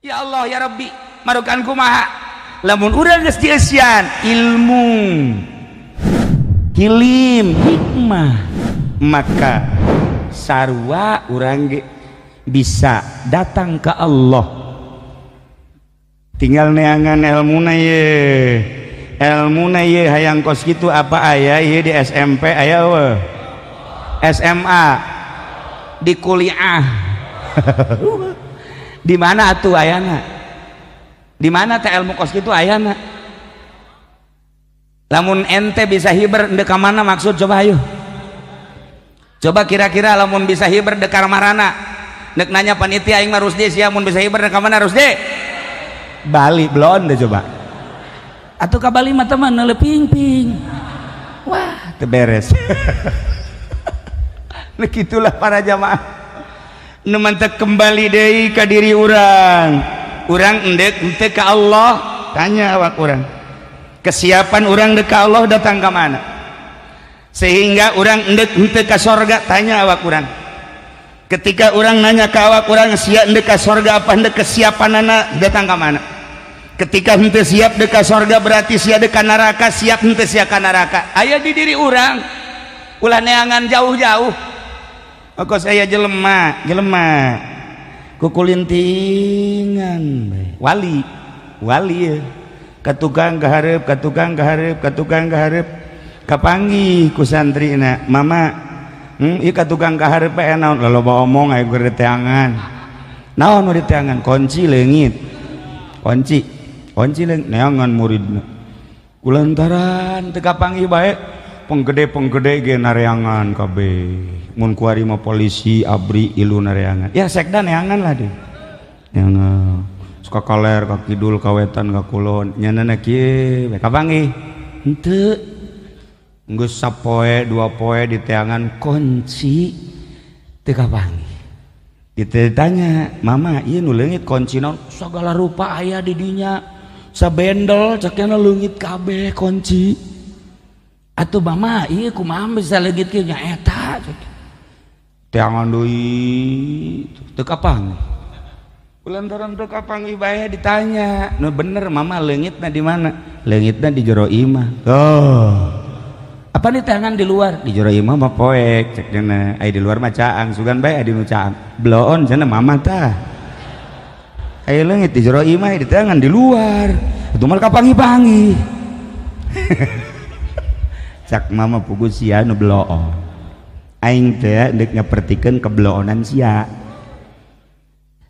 Ya Allah ya Rabbi, marukan kumaha? Lamun urang geus dieusian ilmu, hilim, hikmah, maka sarua urang ge bisa datang ke Allah. Tinggal neangan elmuna ye. Elmuna ye hayang kos kitu apa aya ye di SMP aya eueuh. SMA di kuliah. Di mana atuh ayana? Di mana teh ilmu kos kitu ayana? Lamun ente bisa hiber ndek ka mana maksud coba ayo. Coba kira-kira lamun bisa hiber ndek ka marana. Ndek nanya panitia aing mah Rusdi sia mun bisa hiber ndek ka mana Rusdi? Bali belon deh coba. Atuh ka Bali mah teman ping-ping. Wah, teu beres. Nah gitulah para jamaah. Nu mantek kembali deui ka diri urang. Urang endek henteu ka Allah, tanya awak urang. Kesiapan urang dek ka Allah datang ka mana? Sehingga urang endek henteu ka sorga, tanya awak urang. Ketika urang nanya ka awak urang sia endek ka sorga apa endek kesiapanana datang ka mana? Ketika henteu siap dek ka sorga berarti sia dek ka neraka, siap henteu sia ka neraka. Aya di diri urang. Ulah neangan jauh-jauh. Kok saya jelema, jelema kukulintingan wali, wali ya. Ka tukang kahareup, ka tukang kahareup, ka tukang kahareup, kapanggih ku santrina, mama, ieu ka tukang kahareup bae naon, loba omong aya keur diteangan. Naon nu diteangan? Kunci leungit. Kunci, kunci leungit neangan muridna. Kulantaran teu kapanggih bae, penggede-penggede ge nareangan kabeh. Mun kuari mah polisi abri ilu nareangan. Ya sekda neangan lah deh. Neangan. Suka kaler ka kidul ka wetan ka kulon. Nyanana kieu we kapanggih. Henteu. Geus sapoe dua poe diteangan kunci teu kapanggih. Ditanya, "Mama, ieu nu leungit kunci naon?" Sagala rupa aya di dinya. Sabendel cekna leungit kabeh kunci. Atuh mama, ieu kumaha bisa leungit kieu nya eta? Teangan deui teu kapanggih. Kulantaran teu kapanggih bae ditanya, "Nu bener mama leungitna di mana?" Leungitna di jero imah. Oh. Apa diteangan di luar? Di jero imah mah poek cek cenah. Ai di luar mah caang, sugan bae di nu caang. Bloon cenah mama tah. Ai leungit di jero imah diteangan di luar. Itu mah kapanggih-panggih. Cak mama pugu sia nu bloon. Aing teh deuk nyapertikeun kebloonan sia.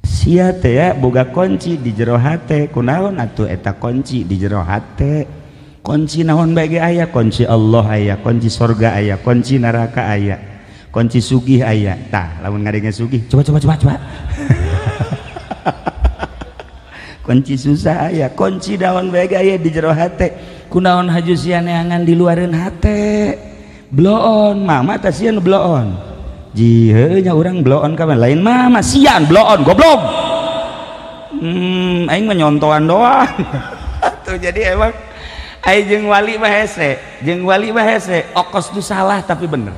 Sia teh boga kunci di jero hate. Kunaon atuh eta kunci di jero hate? Kunci naon bae ge aya? Kunci Allah aya, kunci sorga aya, kunci neraka aya, kunci sugih aya. Tah, lamun ngadenge sugih, coba coba coba coba. Kunci susah aya, kunci naon bae ge aya di jero hate. Kunaon haju sia neangan di luareun hate? Bloon, mama tah sia nu bloon. Ji heuh nya urang bloon ka lain mama sian bloon goblok. Aing mah nyontoan doang. Tuh jadi emang aing jeung wali mah hese, jeung wali mah hese, okos nu salah tapi bener.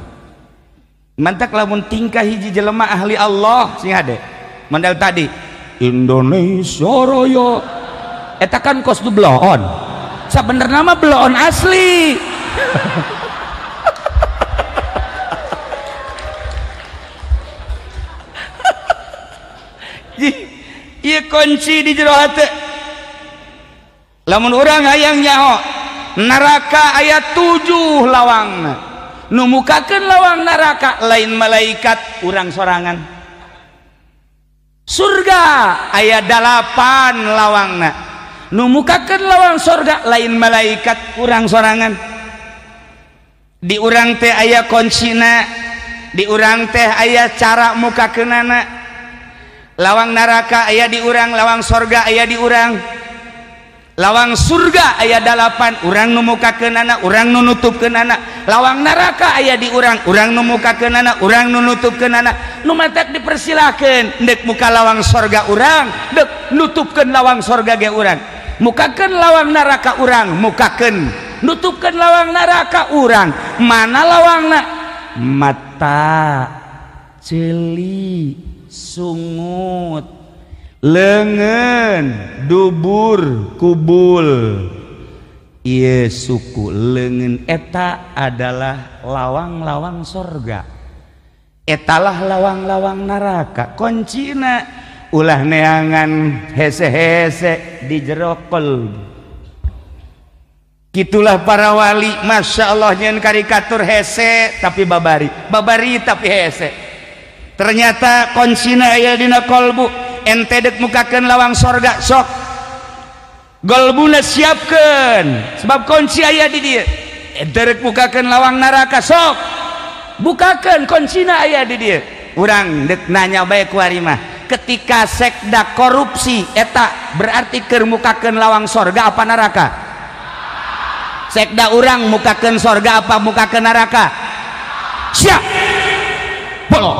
Mantak lamun tingkah hiji jelema ahli Allah sing hade. Mandal tadi Indonesia Raya eta kan kos nu bloon. Sabenerna mah bloon asli. Ieu kunci di jero hate. Lamun urang hayang nyaho neraka aya 7 lawangna. Nu mukakeun lawang neraka lain malaikat urang sorangan. Surga aya 8 lawangna. Nu mukakeun lawang surga lain malaikat urang sorangan. Di urang teh aya kuncina, di urang teh aya cara mukakeunana. Lawang neraka aya di urang, lawang sorga aya di urang. Lawang surga aya 8, urang nu mukakeunana, urang nu nutupkeunana. Lawang neraka aya di urang, urang nu mukakeunana, urang nu nutupkeunana. Nu matak dipersilakeun deuk muka lawang sorga urang, deuk nutupkeun lawang sorga ge urang. Mukakeun lawang neraka urang, mukakeun nutupkeun lawang neraka urang. Mana lawangna? Mata, ceuli, sungut, Leungeun, dubur, kubul. Ieu suku leungeun eta adalah lawang-lawang sorga. Etalah lawang-lawang neraka. Kuncina ulah neangan hese-hese di jero qalbu. Gitulah para wali, masya Allah nyen karikatur hese tapi babari, babari tapi hese. Ternyata kuncina aya dina qalbu. Ente dek mukakeun lawang sorga sok golbuna siapkeun sebab kunci aya di dieu. Ente rek mukakeun lawang neraka sok bukakeun kuncina aya di dieu. Urang dek nanya bae ku ari mah, ketika sekda korupsi eta berarti keur mukakeun lawang sorga apa neraka? Sekda urang mukakeun sorga apa mukakeun neraka? Siap bolong.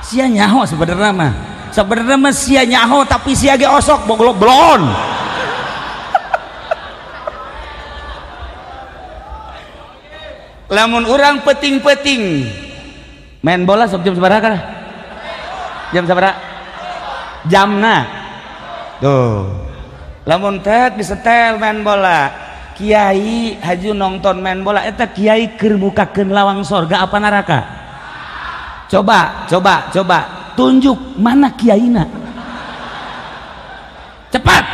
Sia nyaho sebenarnya mah, sebenarnya mah sia nyaho tapi sia ge osok boglok blon. Lamun urang peting-peting main bola sok jam sabaraha kana? Jam sabaraha? Jamna. Tuh. Lamun tet disetel main bola, kiai haju nonton main bola eta kiai keur mukakeun lawang sorga apa neraka? Coba, coba, coba tunjuk mana kiaina. Cepat.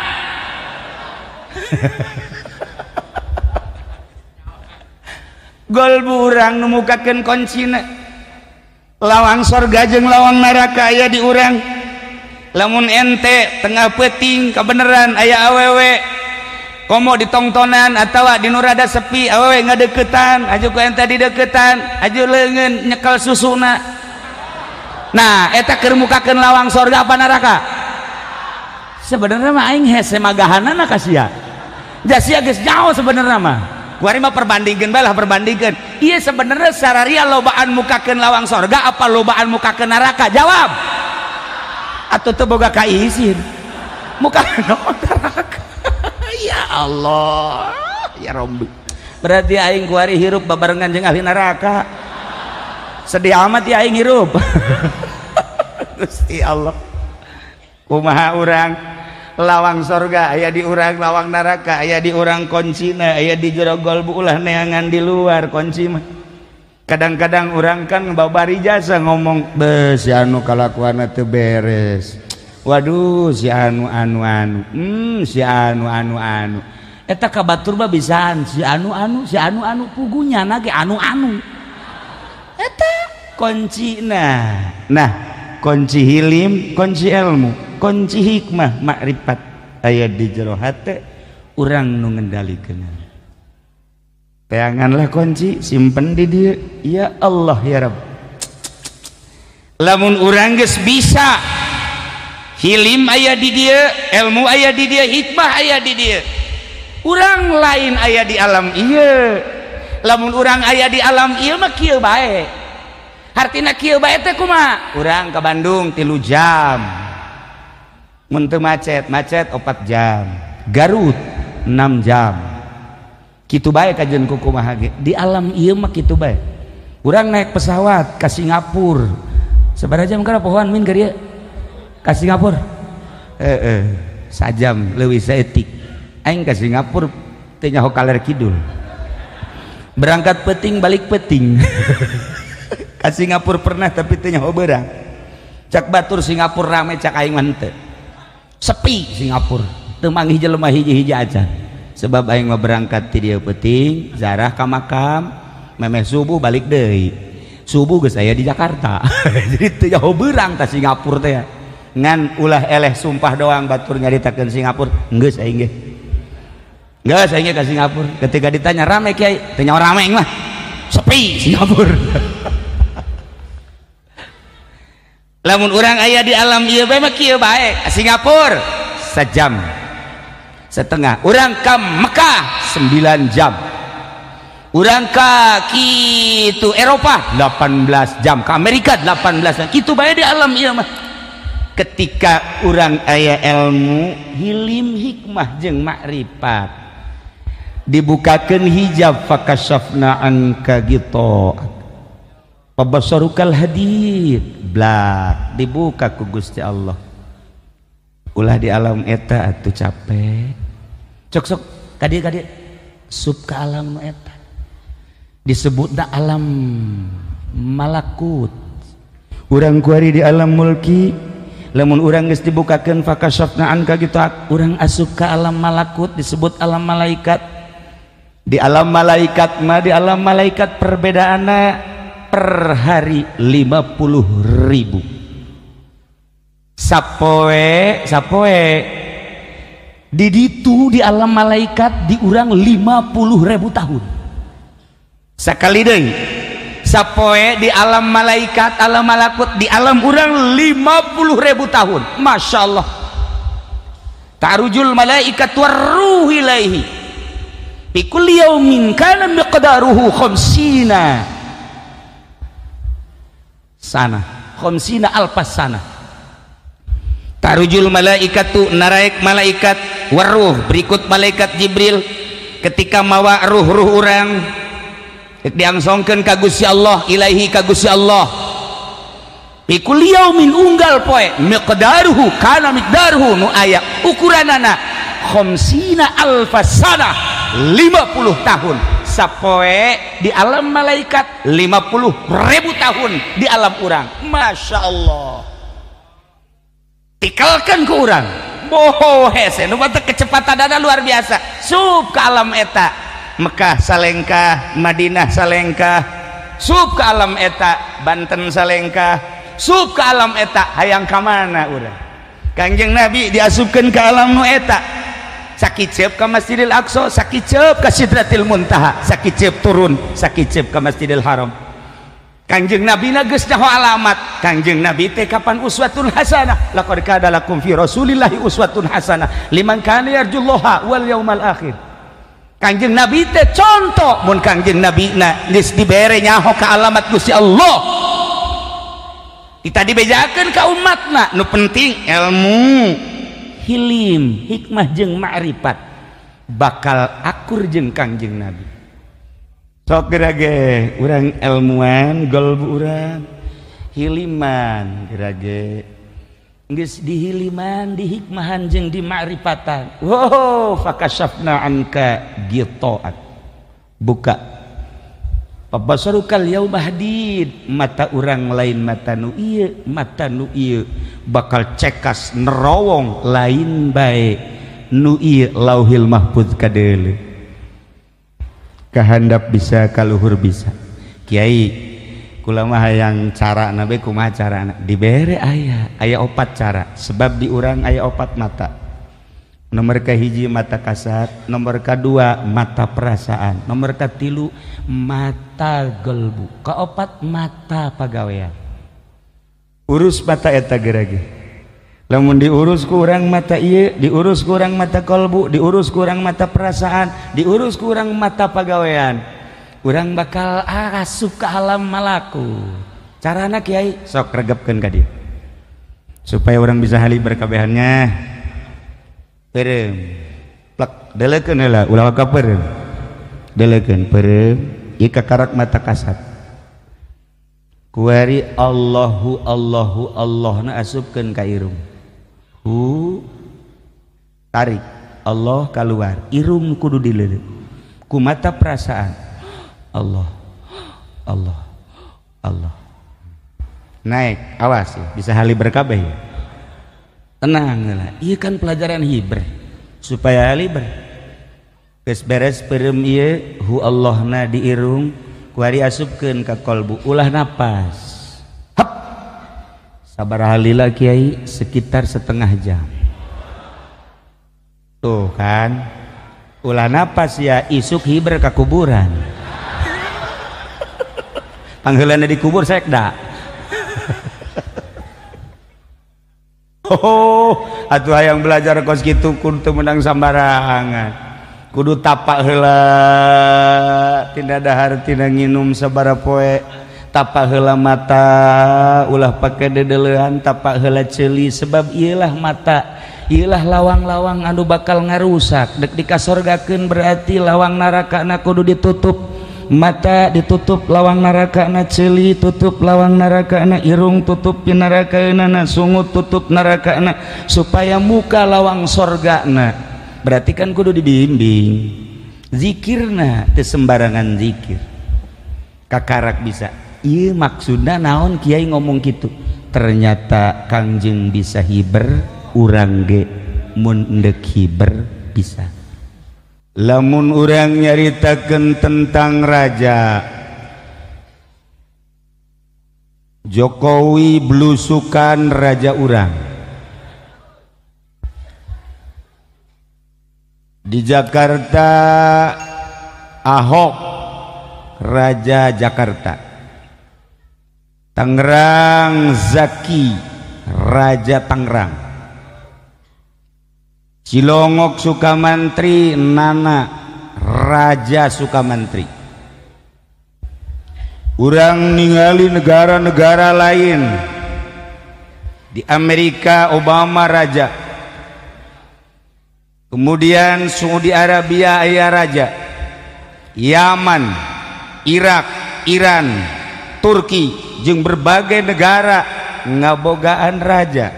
Gol urang nu mukakeun kuncina. Lawang sorga jeung lawang neraka aya di urang. Lamun ente tengah peuting kabeneran aya awewe komo ditongtonan atawa di nu rada sepi awewe ngadeukeutan, aju ku ente dideukeutan, aju leungeun nyekel susuna. Nah, eta keur mukakeun lawang sorga apa neraka? Sebenarnya mah aing hese magahanana ka sia. Ja sia geus jauh sebenarnya mah. Kuari mah perbandingkeun bae lah, perbandingkeun. Ieu sebenarnya sararia lobaan mukakeun lawang sorga apa lobaan mukakeun neraka? Jawab. Atuh teu boga kaisin. Mukakeun neraka. Ya Allah, ya Rabbi. Berarti aing kuari hirup babarengan jeung ahli neraka. Sedih amat ya aing hirup. Gusti Allah. Kumaha urang lawang sorga aya di urang, lawang neraka aya di urang, kuncina aya di jero golbu, ulah neangan di luar kunci mah. Kadang-kadang urang kan babari jasa ngomong, "Beuh si anu kalakuanna teu beres." Waduh si anu anu anu. Si anu anu anu. Eta ka batur mah bisaan si anu anu, si anu anu pugunya na ge anu anu. Eta kuncina. Nah, kunci hilim, kunci ilmu, kunci hikmah, makrifat aya di jero hate urang nu ngendalikeun. Teanganlah kunci, simpen di dieu. Ya Allah ya Rabb. Lamun urang geus bisa hilim aya di dieu, ilmu aya di dieu, hikmah aya di dieu. Urang lain aya di alam ieu. Lamun urang aya di alam ieu mah kieu bae. Hartina kieu bae teh kumaha? Urang ke Bandung 3 jam. Mun teu macet, macet 4 jam. Garut 6 jam. Kitu bae kajeun ku kumaha ge. Di alam ieu mah kitu bae. Urang naik pesawat ka Singapura. Sabaraha jam kana pohoan min ka dieu? Ka Singapura. Heeh, sajam leuwih saeutik. Aing ka Singapura teu nyaho kaler kidul. Berangkat peting balik peting. Ka Singapura pernah tapi teu nyaho beurang. Cak batur Singapura rame, cak aing mah henteu. Sepi Singapura, teu manggih jelema hiji-hiji acan. Sebab aing mah berangkat ti dieu peuting, zarah ka makam, memeh subuh balik deui. Subuh geus aya di Jakarta. Jadi teu nyaho beurang ta Singapura teh. Ngan ulah eleh sumpah doang batur nyaritakeun Singapura, geus aing ge. Geus aing ge ka Singapura. Ketika ditanya rame kiai, teu nyaho rame aing mah. Sepi Singapura. Lamun urang aya di alam ieu bae mah kieu bae. Singapura sejam setengah, urang ka Mekah 9 jam, urang ka kitu Eropa 18 jam, ke Amerika 18 jam. Kitu bae di alam ieu mah. Ketika urang aya ilmu hilim hikmah jeung makrifat, dibukakeun hijab fakashafna anka gitu. Pabasarukal hadid blak dibuka ku Gusti Allah. Ulah di alam eta atuh capek. Cok sok kadieu sup ka alam nu eta. Disebutna alam malakut. Urang kuari di alam mulki, lamun urang geus dibukakeun fakashafna anka kitu urang asup ka alam malakut disebut alam malaikat. Di alam malaikat mah di alam malaikat perbedaanna per hari 50.000. Sapoe sapoe di ditu di alam malaikat diurang 50.000 tahun. Sakali deui sapoe di alam malaikat alam malakut di alam urang 50.000 tahun. Masya Allah. Ta'rujul malaikat warruh ilaihi fi kulli yaumin kana miqdaruhu khamsina sana khamsina alfas sana. Tarujul malaikatu naraek malaikat waruh berikut malaikat Jibril ketika mawa ruh-ruh urang diangsongkeun ka Gusti Allah ilaihi ka Gusti Allah fi kulli yaumin unggal poe miqdaruhu kana miqdaruhu nu aya ukuranana khamsina alfas sana 50 tahun. Sapoe di alam malaikat 50.000 tahun di alam urang. Masya Allah. Tikelkan ke urang boho hese nu batek kecepatanana luar biasa. Sup ke alam eta Mekah salengkah, Madinah salengkah, sup ke alam eta Banten salengkah, sup ke alam eta hayang ka mana urang. Kangjeng Nabi diasupkeun ke alam nu eta. Sakiceup ka Masjidil Aqsa, sakiceup ka Sidratil Muntaha, sakiceup turun, sakiceup ka Masjidil Haram. Kangjeng Nabi na geus nyaho alamat. Kangjeng Nabi teh kapan uswatun hasanah, laqad kana lakum fi Rasulillahi uswatun hasanah liman kana yarjullaha wal yaumal akhir. Kangjeng Nabi teh contoh mun Kangjeng Nabi na geus dibere nyaho ka alamat Gusti Allah. Kita dibejakeun ka umatna, nu penting ilmu, hilim, hikmah jeung ma'rifat bakal akur jeung Kangjeng Nabi. Sok gerage urang ilmuan golbu urang hiliman gerage geus dihiliman dihikmahan jeung dimakrifatan. Wow, fakashafna anka ghita'ak buka pabasarukal yauma hadid mata urang lain mata nu ieu mata nu ieu bakal cekas nerowong lain bae nu ieu lauhil mahfuz kadeuleu. Kahandap bisa kaluhur bisa. Kiai kula mah hayang cara nabe kumaha carana dibere aya aya opat cara sebab di urang aya opat mata. Nomor kahiji mata kasat, nomor kedua mata perasaan, nomor katilu mata gelbu, kaopat mata pagawean. Urus mata eta gerage. Lamun diurus ku urang mata ieu, diurus ku urang mata kolbu, diurus ku urang mata perasaan, diurus ku urang mata pagawean, urang bakal asup ke alam malaku. Carana kiai sok regepkeun ka dieu supaya urang bisa hali berkabehannya. Peureum plek deleukeun heula ulah ka peureum. Deleukeun peureum ieu kakarak mata kasat. Kuari Allahu Allahu Allahna asupkeun ka irung. Hu tarik Allah keluar irung kudu dileuleut ku mata perasaan Allah Allah Allah naik awas ya, bisa hali berkabeh ya. Tenang lah iya kan pelajaran hiber supaya hali ber geus beres peureum ieu hu Allahna di irung kuari asupkeun ka kolbu ulah napas. Sabar halila kiai sekitar setengah jam. Tuh kan ulah napas ya isuk hiber ke kuburan. Panggilannya dikubur sekda. Oh, atuh hayang belajar kos kitu kudu menang sambarangan. Kudu tapak heula tina dahar tina nginum sabaraha poe. Tapak heula mata ulah pake dedeleuan, tapak heula ceuli sebab ieulah mata, ieulah lawang-lawang anu bakal ngarusak. Dek dikasorgakeun berarti lawang narakana kudu ditutup. Mata ditutup lawang narakana, ceuli tutup lawang narakana, irung tutup pinarakana, sungut tutup narakana, supaya muka lawang sorgana. Berarti kan kudu dibimbing. Zikirna teu sembarangan zikir. Kakarak bisa. Ieu maksudna naon kiai ngomong kitu? Ternyata Kangjeng bisa hiber, urang ge mun endek hiber bisa. Lamun urang nyaritakeun tentang raja Jokowi blusukan raja urang di Jakarta, Ahok raja Jakarta, Tangerang Zaki raja Tangerang, Cilongok Sukamantri Nana raja Sukamantri. Urang ningali negara-negara lain, di Amerika Obama raja, kemudian Saudi Arabia aya raja, Yaman, Irak, Iran, Turki jeung berbagai negara ngabogaan raja.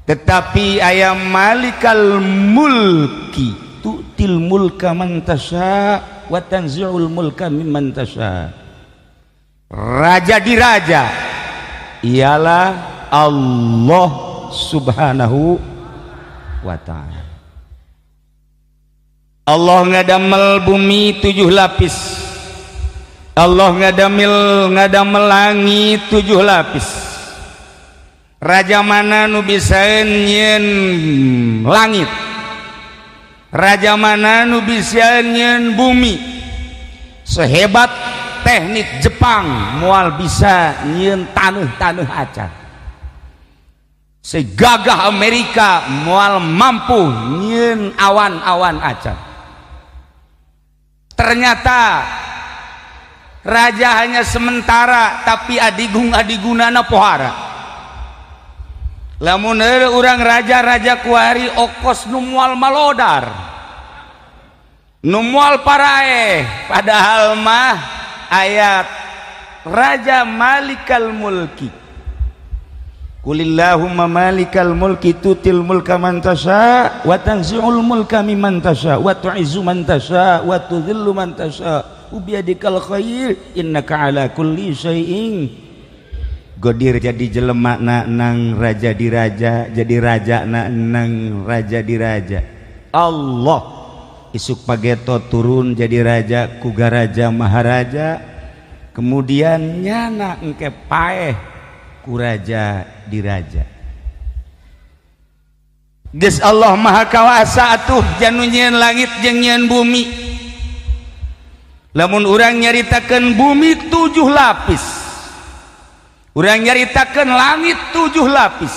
Tetapi aya malikal mulki tu'til mulka man tasya wa tanzi'ul mulka mimman tasya. Raja di raja ialah Allah Subhanahu wa ta'ala. Allah ngadamel bumi 7 lapis, Allah ngadamel langit 7 lapis. Raja mana nu bisa nyieun langit, raja mana nu bisa nyieun bumi. Sehebat teknik Jepang moal bisa nyieun taneuh-taneuh acan. Segagah Amerika moal mampu nyieun awan-awan acan. Ternyata raja hanya sementara, tapi adigung adigunana pohara. Lamun urang raja-raja kuari okos nu moal malodar, nu moal paraeh, padahal mah ayat raja malikal mulki. Qulillahumma malikal mulki tutil mulka man tasya wa tanzi'ul mulka mimman tasya wa tu'izzu man tasya wa tudhillu man tasya biyadikal khair innaka ala kulli syai'in qadir. Jadi jelema na nang raja di raja, jadi raja na nang raja di raja. Allah isuk pageto turun jadi raja kuga raja maharaja, kemudian nyana engke paeh ku raja di raja. Geus Allah maha kawasa atuh janu nyieun langit jeung nyieun bumi. Lamun urang nyaritakeun bumi 7 lapis, urang nyaritakeun langit 7 lapis,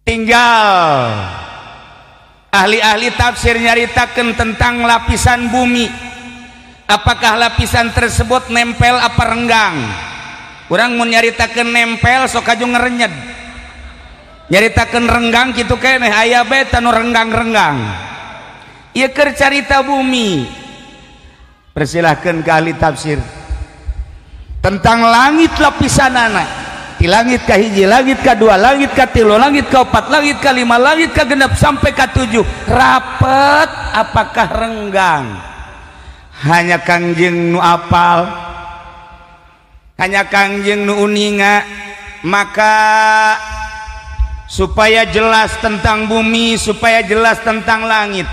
tinggal ahli-ahli tafsir nyaritakeun tentang lapisan bumi. Apakah lapisan tersebut nempel apa renggang? Urang mun nyaritakeun nempel sok kaju ngerenyed, nyaritakeun renggang kitu keneh aya bae tanu renggang-renggang. Ieu keur carita bumi. Persilahkan ke ahli tafsir tentang langit lapisanana. Di langit ka hiji, langit ka dua, langit ka tilu, langit ka opat, langit ka lima, langit ka genep sampai ka 7. Rapet apakah renggang? Hanya Kangjeng nu apal, hanya Kangjeng nu uninga. Maka supaya jelas tentang bumi, supaya jelas tentang langit,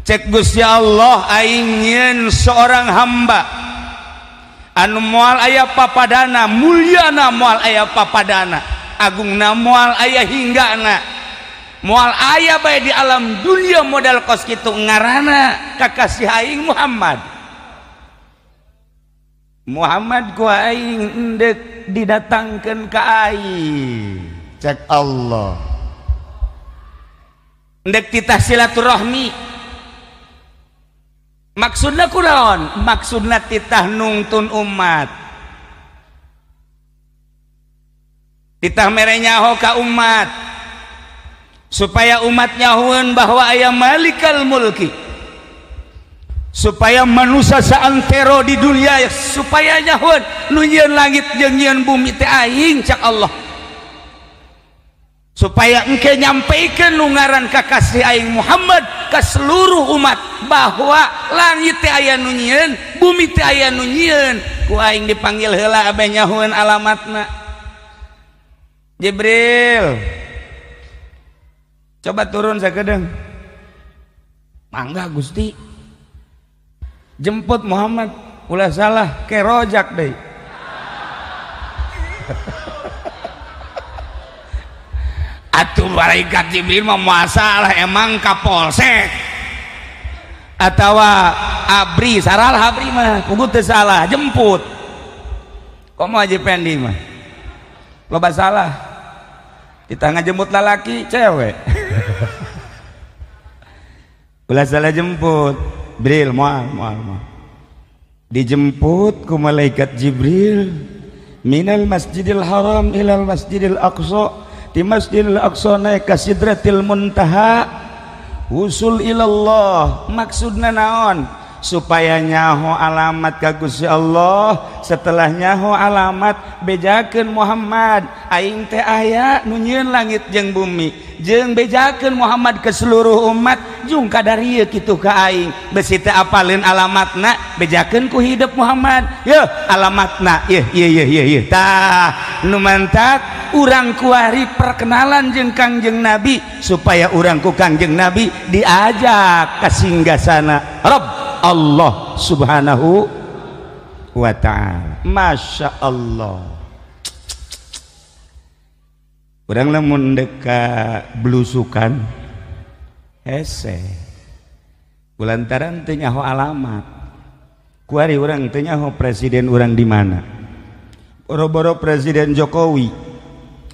cek Gusti Allah aing nyieun seorang hamba anu moal aya papadana, mulyana moal aya papadana, agungna moal aya hinggana, moal aya bae di alam dunia modal kos kitu ngaranna kakasih aing Muhammad. Muhammad ku aing endek didatangkeun ka aing. Cek Allah endek titah silaturahmi. Maksudna kunaon? Maksudna titah nungtun umat, titah mere nyaho ka umat supaya umat nyahueun bahwa aya malikal mulki. Supaya manusia saantero di dunia supaya nyahoeun nu nyieun langit jeung nyieun bumi teh aing cak Allah. Supaya engke nyampaikan nu ngaran kakasih aing Muhammad ke seluruh umat bahwa langit teh aya nu nyieun, bumi teh aya nu nyieun. Ku aing dipanggil heula abeh nyahoeun alamatna. Jibril, coba turun sakedeung. Mangga Gusti. Jemput Muhammad, ulah salah kerojak deui. Atuh malaikat Jibril mah masalah emang kapolsek atawa abri saral abri mah puguh teu salah jemput. Komo Haji Pendi mah loba salah. Kita ngajemput lalaki cewek. Ulah salah jemput. Jibril moal moal moal. Dijemput ku malaikat Jibril minal Masjidil Haram ilal Masjidil Aqsa, di Masjidil Aqsa naik ka Sidratil Muntaha usul ilallah. Maksudna naon? Supaya nyaho alamat ka Gusti Allah. Setelah nyaho alamat bejakeun Muhammad aing teh aya nu nyieun langit jeung bumi, jeung bejakeun Muhammad ke seluruh umat jung kadarieu kitu ka aing. Besi teh apaleun alamatna bejakeun ku hidup Muhammad. Yeuh alamatna yeuh yeuh yeuh yeuh yeuh. Tah nu mantak urang kuari perkenalan jeung Kangjeng Nabi supaya urang ku Kangjeng Nabi diajak ka singgasana Rabb Allah Subhanahu wa ta'ala. Masya Allah. Urang lamun dek ka blusukan hese kulantaran teu nyaho alamat. Kuari urang teu nyaho presiden urang di mana. Boro-boro Presiden Jokowi,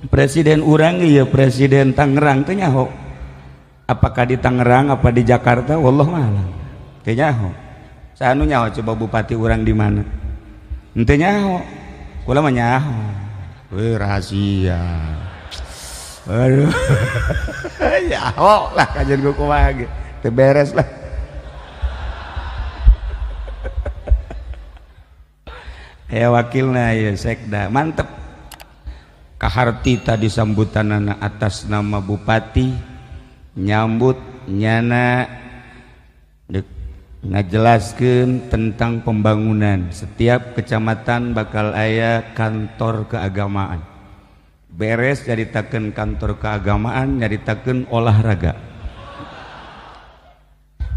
presiden urang ieu presiden Tangerang teu nyaho. Apakah di Tangerang apa di Jakarta wallahu a'lam. Teu nyaho. Saha nu nyaho coba bupati urang di mana? Henteu nyaho. Kula mah nyaho. Weh rahasia. Aduh. Nyaho lah kajian ku kumaha ge. Teu beres lah. Aya wakilna ieu sekda. Mantep. Kaharti tadi sambutanana atas nama bupati nyambut nyana ngajelaskeun tentang pembangunan. Setiap kecamatan bakal aya kantor keagamaan. Beres nyaritakeun kantor keagamaan, nyaritakeun olahraga.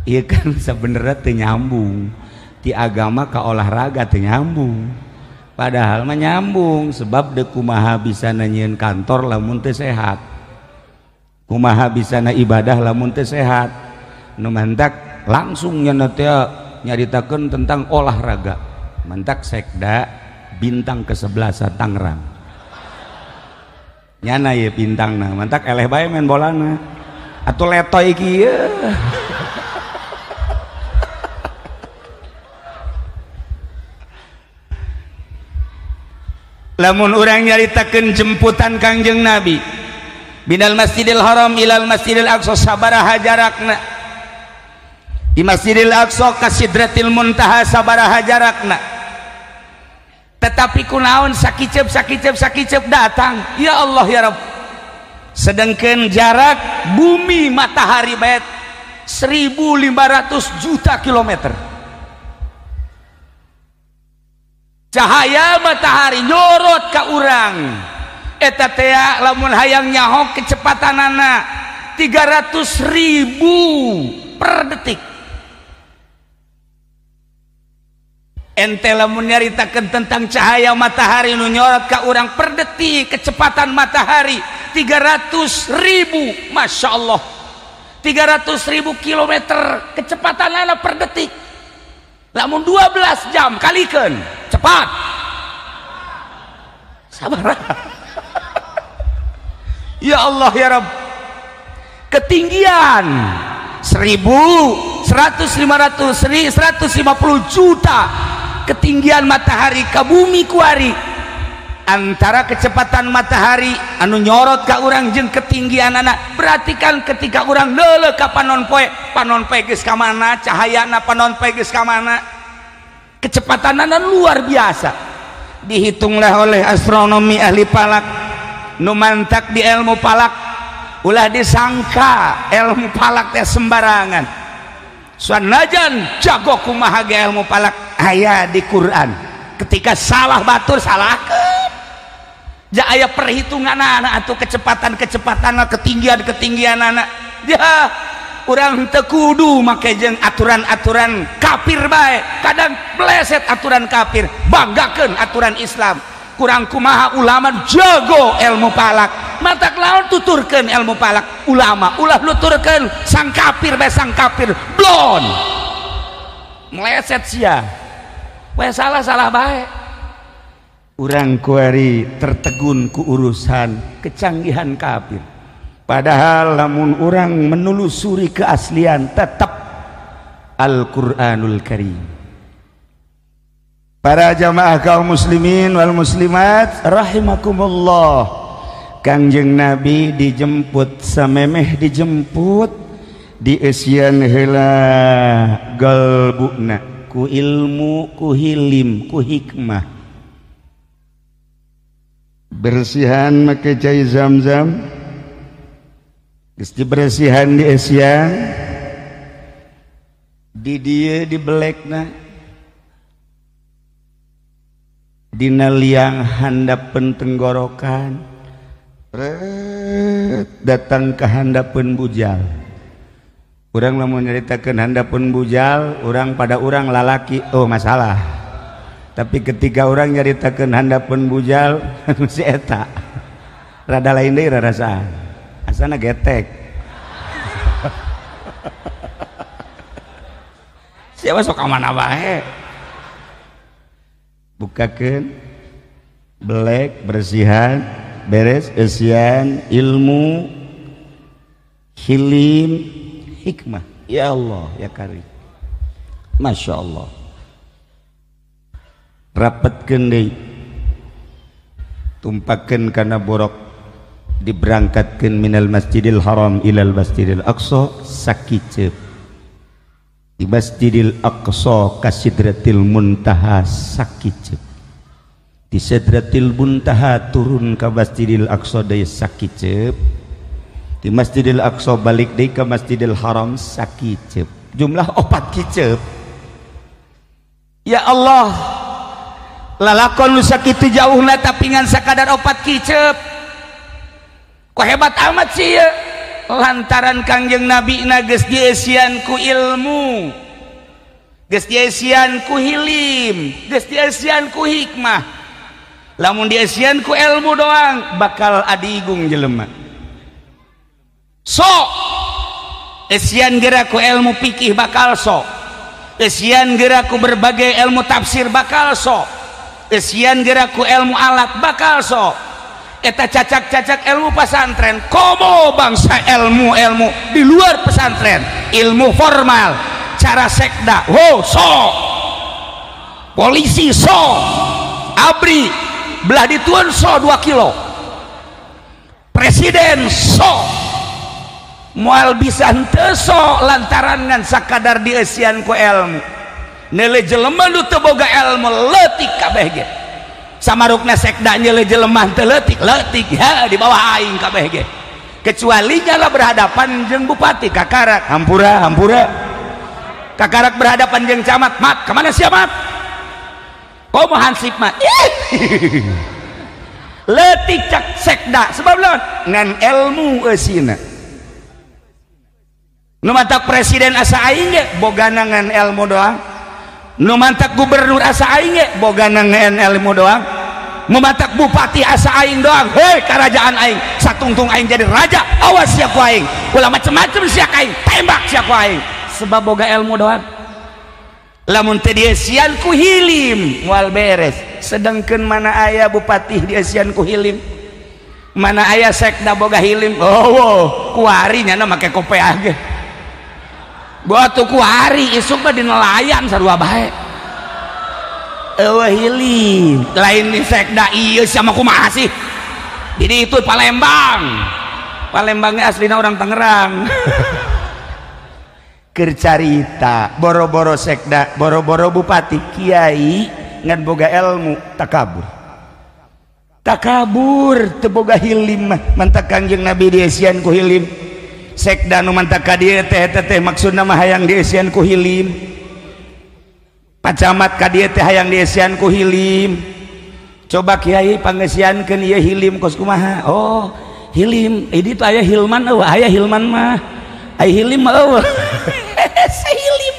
Ieu kan sebenarnya teu nyambung. Ti agama ka olahraga teu nyambung. Padahal mah nyambung sebab deuk kumaha bisa nyieun kantor lamun teu sehat. Kumaha bisa na ibadah lamun teu sehat. Nu mantak langsung nyana teh nyaritakeun tentang olahraga. Mantak sekda bintang ke-11 Tangerang. Nyana ye bintangna, mantak eleh bae main bolana. Atuh letoy kieu. Lamun urang nyaritakeun jemputan Kangjeng Nabi binal Masjidil Haram ilal Masjidil Aqsa sabaraha jarakna. Di Masjidil Aqsa ka Sidratil Muntaha sabaraha jarakna. Tetapi kunaon sakiceup sakiceup sakiceup datang. Ya Allah ya Rabb. Sedangkan jarak bumi matahari bae 1500 juta kilometer. Cahaya matahari nyorot ka urang. Eta teh lamun hayang nyaho kecepatanana 300.000 per detik. Ente lamun nyaritakeun tentang cahaya matahari nu nyorot ka urang per detik kecepatan matahari 300.000, Masya Allah 300.000 kilometer kecepatanana per detik. Lamun 12 jam kalikeun cepat. Sabar. Ya Allah ya Rabb. Ketinggian 1.100 500 150 juta ketinggian matahari ke bumi kuari. Antara kecepatan matahari anu nyorot ka urang jeung ketinggian anak. Berarti kan ketika urang leuleuh ka panon poe, panon poe geus ka mana, cahayana panon poe geus ka mana. Kecepatanana luar biasa. Dihitunglah oleh astronomi ahli falak, nu mantak di ilmu falak, ulah disangka ilmu falak teh sembarangan. Sanajan jago kumaha ge ilmu falak aya di Quran. Ketika salah batur salahkeun. Ja aya perhitungan anak atau kecepatan-kecepatan, ketinggian-ketinggian anak. Ja urang teu kudu make jeung aturan-aturan kafir bae. Kadang pleset aturan kafir, banggakeun aturan Islam. Kurang kumaha ulama jago ilmu falak, matak laon tuturkeun ilmu falak ulama, ulah nuturkeun sang kafir bae, sang kafir blon. Meleset sia. We salah-salah bae. Urang kuari tertegun ku urusan kecanggihan kafir. Padahal lamun urang menelusuri keaslian tetap Al-Qur'anul Karim. Para jamaah kaum muslimin wal muslimat rahimakumullah. Kangjeng Nabi dijemput samemeh dijemput dieusian heula galbuna ku ilmu, ku hilim, ku hikmah. Bersihan make cai zam-zam, geus dibersihan di eusian, di dieu dibelekna dina liang handapeun tenggorokan, datang ke handapeun bujal. Urang lamun nyaritakeun handapeun bujal, urang pada urang lalaki, oh masalah. Tapi ketika orang nyaritakeun handapeun bujal, si eta rada lain deui rarasaan. Asana getek. Siapa sok ka mana bae. Bukakeun belek bersihan beres eusian ilmu hilim hikmah. Ya Allah ya Karim, Masya Allah. Rapetkeun deui, tumpakeun kana borok, diberangkatkeun minal Masjidil Haram ilal Masjidil Aqsa sakiceup. Di Masjidil Aqsa ka Sidratil Muntaha sakiceup. Di Sidratil Muntaha turun ka Masjidil Aqsa deui sakiceup. Di Masjidil Aqsa balik deui ka Masjidil Haram sakiceup. Jumlah 4 kiceup. Ya Allah, lalakon nu sakitu jauhna tapi ngan sakadar 4 kiceup. Kok hebat amat sih ya? Lantaran Kangjeng Nabi na geus dieusian ku ilmu, geus dieusian ku hilim, geus dieusian ku hikmah. Lamun dieusian ku ilmu doang bakal adigung jelema. Sok eusian geura ku ilmu fikih bakal sok, eusian geura ku berbagai ilmu tafsir bakal sok, eusian geura ku ilmu alat bakal sok. Eta cacak-cacak ilmu pesantren, komo bangsa ilmu-ilmu di luar pesantren, ilmu formal, cara sekda, oh sok, polisi sok, abri belah dituan sok 2 kilo, presiden sok, moal bisa henteu sok lantaran ngan sakadar dieusian ku ilmu. Neule jelema nu teu boga ilmu leutik kabeh ge. Samarukna sekda nyele jelema teu leutik leutik ya di bawah aing kabeh ge. Kecuali nyala berhadapan jeung bupati kakarak hampura hampura. Kakarak berhadapan jeung camat, mat kemana sia mat? Komo hansip mat. Leutik cak sekda sebab lawan ngan ilmu eusina. Nu mantak presiden asa aing ge bogana ngan ilmu doang. Nu mantak gubernur asa aing ge bogana ngan ilmu doang. Nu mantak bupati asa aing doang. Hei kerajaan aing, satungtung aing jadi raja, awas sia ku aing. Ulah macem-macem sia ka aing, tembak sia ku aing. Sebab boga ilmu doang. Lamun teu dieusian ku hilim moal beres. Sedangkeun mana aya bupati dieusian ku hilim, mana aya sekda boga hilim. Oh, oh kuari nyana make kopeah ge. Batu kuari isuk mah di nelayan sarua bae. Eueuh hilim lain di sekda ieu sama kumaha sih jadi itu Palembang. Palembangnya aslina orang Tangerang. Keur carita boro-boro sekda, boro-boro bupati, kiai ngan boga ilmu takabur. Takabur teu boga hilim mah mantak Kangjeng Nabi diesian ku hilim. Sekda nu mantak ka dieu teh eta teh maksudna mah hayang diesian ku hilim. Pak Camat ka dieu teh hayang diesian ku hilim. Coba kiai pangesiankeun ieu hilim kos kumaha? Oh, hilim. Ini tuh aya hilman eueuh, aya hilman mah. Aya hilim mah eueuh. Hilim.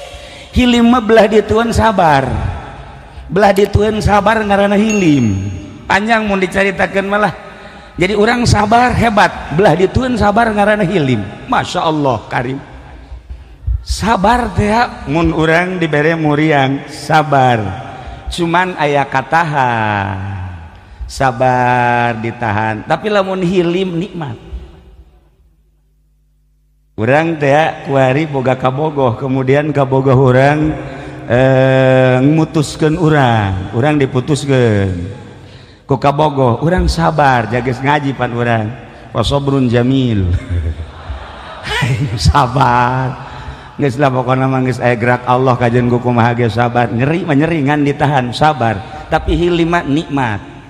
Hilim mah belah ditueun sabar. Belah ditueun sabar ngaranna hilim. Panjang mun dicaritakeun malah. Jadi urang sabar hebat, belah ditueun sabar ngaranna hilim. Masya Allah karim. Sabar teh mun urang dibere muriang sabar. Cuman aya katahan. Sabar ditahan, tapi lamun hilim nikmat. Urang teh kuari boga kabogoh, kemudian kabogoh urang ngutuskeun urang, urang diputuskeun ku kabogoh, urang sabar jages ngaji pan urang. Wasobrun jamil. Sabar. Geus lah pokona mah geus aya gerak Allah kajeun ku kumaha ge sabar. Nyeri mah nyeri ngan ditahan sabar, tapi hilim mah nikmat.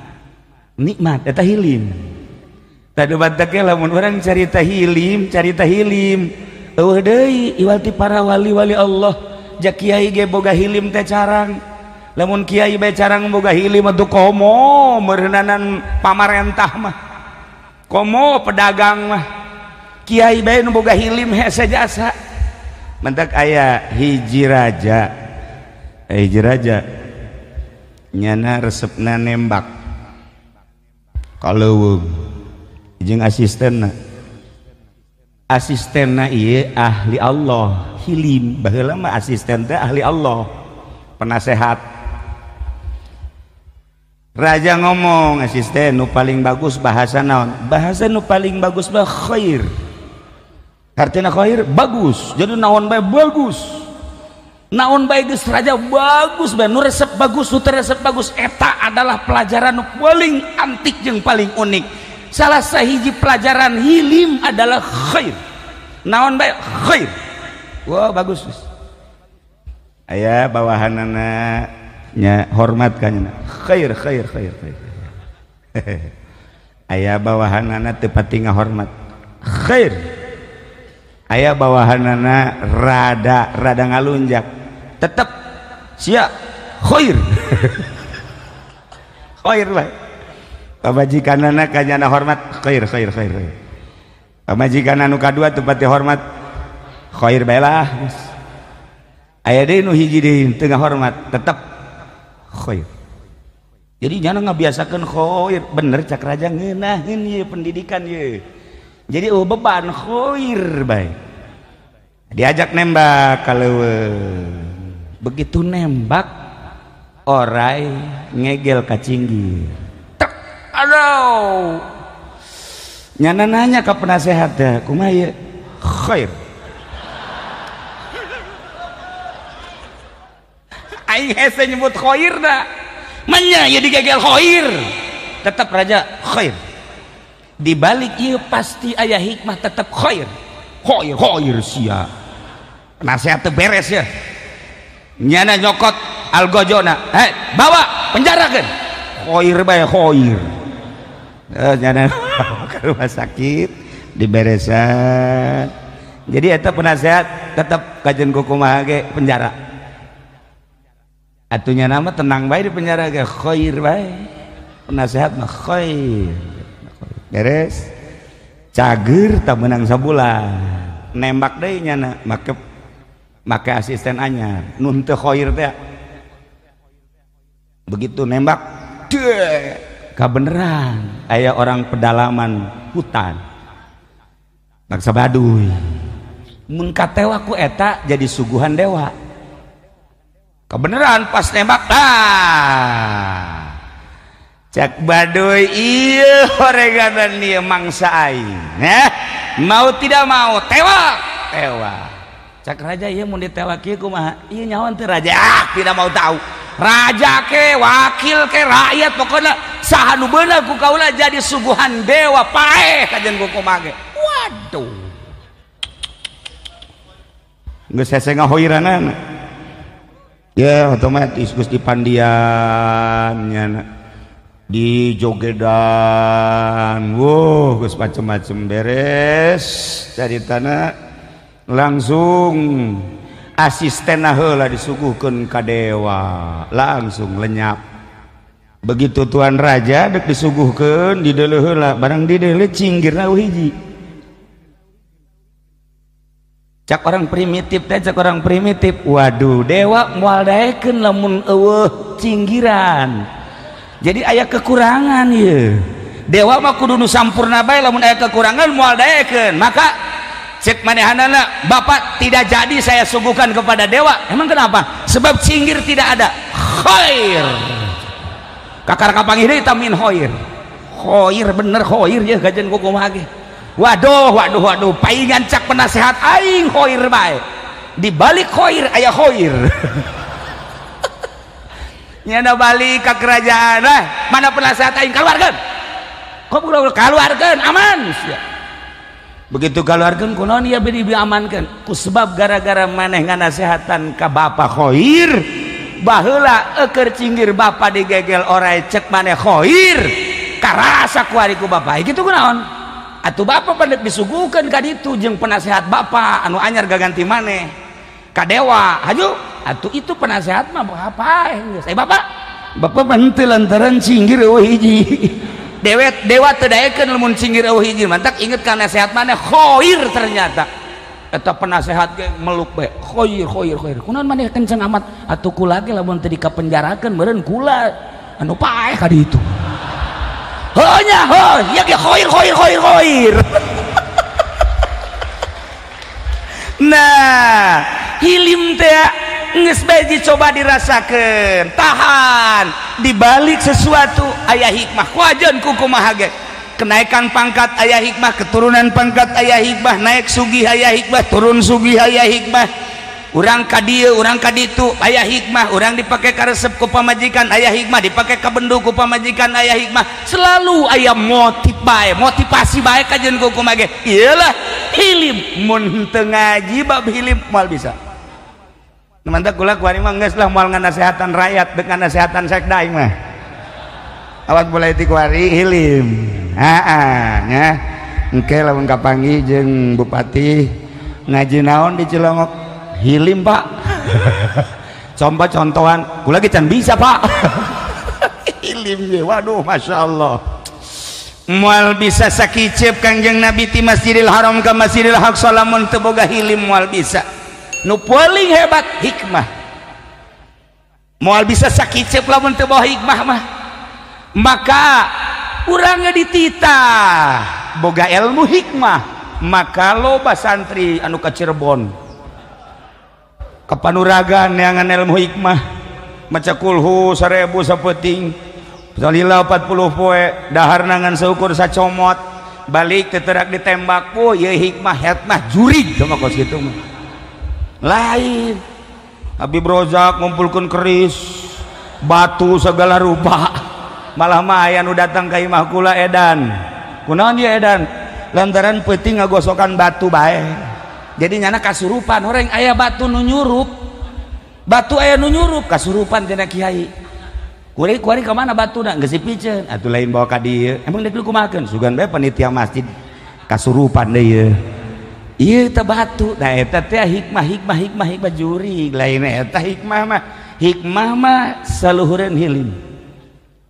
Nikmat eta hilim. Tadi batak lamun urang carita hilim eueuh deui iwal ti para wali-wali Allah. Ja kiai ge boga hilim teh carang. Lamun kiai bae carang boga hilim atuh komo meureunanan pamarentah mah. Komo pedagang mah. Kiai bae nu boga hilim hese jasa. Mentak aya hiji raja. Hiji raja nyana resepna nembak. Kalau jeung asistenna, asistenna ieu ahli Allah hilim. Baheula mah asisten teh ahli Allah, penasehat. Raja ngomong asisten nu paling bagus bahasa naon? Bahasa nu paling bagus mah khair. Artinya khair bagus. Jadi naon bae bagus. Naon bae geus raja bagus bae nu resep bagus nu teu resep bagus eta adalah pelajaran nu paling antik jeung paling unik. Salah sahiji pelajaran hilim adalah khair. Naon bae khair. Wah bagus. Aya bawahanana nya hormat ka nya. Khair khair khair khair. Aya bawahanana teu pati ngahormat. Khair. Aya bawahanana rada rada ngalunjak. Tetep sia khair. Khair bae. Pamajikanana ka nyana hormat khair khair khair. Pamajikan anu kadua teu pati hormat khair bae lah. Aya deui nu hiji deui teu ngahormat tetep khair. Jadi nyana ngabiasakeun khair, bener cak raja ngeunaheun ieu pendidikan ieu. Jadi eueuh beban khair bae. Diajak nembak kaleuweung. Begitu nembak orai ngegel ka cinggir. Tek, aduh. Nyana nanya ka penasehat teh, kumaha ieu? Khair. Aing hese nyebut khairna. Menya ieu digegel khair. Tetap raja khair. Di balik ieu pasti aya hikmah tetap khair. Khair khair sia. Penasehat teu beres ya. Nyana nyokot algojona, hei bawa penjarakeun. Khair bae khair. Nyana ke rumah sakit diberesan. Jadi eta penasehat tetap kajen kumaha ge penjara. Atuh nyana mah tenang bae di penjara ge khair bae. Penasehat mah khair. Beres. Cager tak menang sabulan. Nembak deui nyana make make asisten anyar nun teu khair teh. Begitu nembak deh kabeneran aya orang pedalaman hutan bangsa Baduy mun katewa ku eta jadi suguhan dewa. Kebeneran pas nembak ah cak Baduy ieu horeganan ieu mangsa aing mau tidak mau tewak tewak. Cak raja ieu mun ditewak ieu kumaha ieu nyawan teu raja ah tidak mau tahu Raja ke, wakil ke, rakyat pokoknya saha nu beunang ku kaula jadi suguhan dewa paeh kajen ku kumaha ge. Waduh. Geus hese ngahoiranana. Ya otomatis geus dipandian nyana. Di jogedan, wuh geus macem-macem beres caritana langsung asisten heula disuguhkeun ka dewa, langsung lenyap. Begitu tuan raja dek disuguhkeun dideuleu heula, barang dideuleu cinggirna hiji. Cak orang primitif teh, cak orang primitif, waduh dewa moal daekeun lamun eueuh cinggiran. Jadi aya kekurangan ieu. Dewa mah kudu nu sampurna bae, lamun aya kekurangan moal daekeun. Maka cek manehanana, bapak tidak jadi saya suguhkan kepada dewa. Emang kenapa? Sebab cinggir tidak ada. Khair. Kakar kapanggih deui tamin khair. Khair bener khair ya gajen ku kumaha ge. Waduh, waduh, waduh, paingan cak penasehat aing khair bae. Di balik khair aya khair. Nyana balik ka kerajaan, lah mana penasehat aing keluarkeun. Kok keluarkeun aman. Begitu keluarkan kunaon ieu beri diamankeun ku sebab gara-gara maneh nganasehatan ka bapa khair baheula eukeur cinggir bapa digegel orai cek maneh khair karasa ku ari ku bapa kitu kunaon atuh bapa pandek disuguhkeun ka ditu jeung penasehat bapa anu anyar gaganti maneh ka dewa haju atuh itu penasehat mah apa geus bapak bapak henteu lantaran cinggir eueuh hiji dewet dewa teu daekeun lamun cinggir eueuh hiji mantak inget ka nasehat maneh khair ternyata eta penasehat ge meluk bae khair khair khair kunaon maneh kenceng amat atuh kula ge lamun teu dikapenjarakeun meureun kula anu paeh ka ditu heuh nya heuh ieu ge khair khair khair khair. Nah hilim teh geus bae dicoba dirasakeun tahan dibalik sesuatu aya hikmah wajan ku kumaha ge kenaikan pangkat aya hikmah keturunan pangkat aya hikmah naik sugih aya hikmah turun sugih aya hikmah urang ka dieu urang ka ditu aya hikmah urang dipake karesep ku pamajikan aya hikmah dipake ka bendu ku pamajikan aya hikmah selalu aya motif bae motivasi bae kajeun ku kumaha ge iyalah hilim mun teu ngaji bab hilim moal bisa. Mantap kula kuari mah geus lah moal nganasehatan rakyat deuk nganasehatan sekda aing mah. Awak mulai ti kuari hilim. Heeh nya. Engke lamun kapanggih jeung bupati ngaji naon di Cilongok hilim Pak. Coba contohan kula ge can bisa Pak. Hilim ge waduh masyaallah. Moal bisa sakiceup Kangjeng Nabi ti Masjidil Haram ka Masjidil Aqsa lamun teu boga hilim moal bisa. Nu paling hebat hikmah moal bisa sakiceup lamun teu bawa hikmah mah maka urangnya dititah boga ilmu hikmah maka loba santri anu ka Cirebon ka Panuragan neangan ilmu hikmah maca kulhu 1000 sapeuting salila 40 poe dahar nangan seukur sacomot balik teterak ditembak po ieu hikmah hikmah jurig sama kos kitu mah lain Habib Rozak ngumpulkeun keris batu segala rupa malah mah aya nu datang ka imah kula edan kunaon dia edan lantaran peuting ngagosokan batu bae jadi nyana kasurupan horeng aya batu nu nyurup batu aya nu nyurup kasurupan cenah kiai kuari kuari ka mana batuna geus dipiceun atuh lain bawa ka dieu emang deuk kumahakeun sugan bae panitia masjid kasurupan deui ieu ieu teh batu nah eta teh hikmah hikmah hikmah hikmah jurig lain eta hikmah mah hikmah mah saluhureun hilim.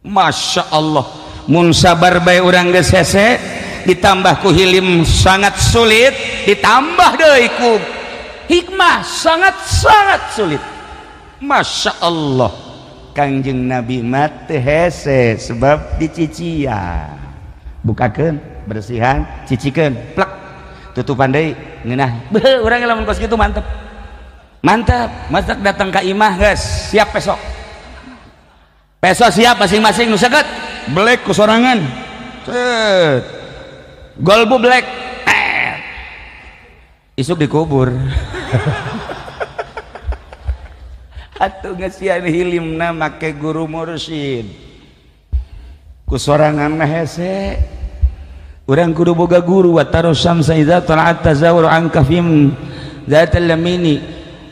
Masya Allah mun sabar bae urang geus hese ditambah ku hilim sangat sulit ditambah deui ku hikmah sangat sangat sulit. Masya Allah Kangjeng Nabi mah teu hese sebab dicician bukakeun bersihan cicikeun plek tutupan deui ngeunah beuh urang lamun kos kitu mantep mantep masak datang ka imah geus siap besok besok siap masing-masing nu seukeut belek ku sorangan set golbu belek isuk dikubur. Atuh ngesian hilimna make guru mursyid. Ku sorangan mah hese. Urang kudu boga guru wa tarusyamsa idza tala'at tazawuru an kafim dzatal yamini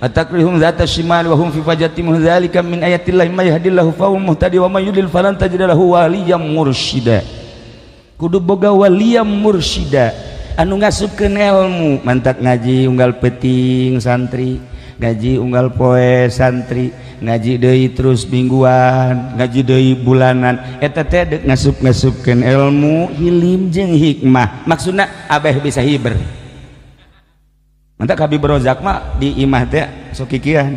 atakrihum dzata shimal wa hum fi fajatim dzalika min ayatillahi may yahdillahu fa huwal muhtadi wa may yudlil falan tajid lahu waliyyan mursyida. Kudu boga waliyyan mursyida anu ngasupkeun ilmu, mantak ngaji unggal peuting santri, ngaji unggal poe santri, ngaji deui terus mingguan, ngaji deui bulanan, eta teh deuk ngasup-ngasupkeun ilmu, hilim jeung hikmah. Maksudna abeh bisa hiber. Mantak Habib Rozak mah di imah teh sok kikian.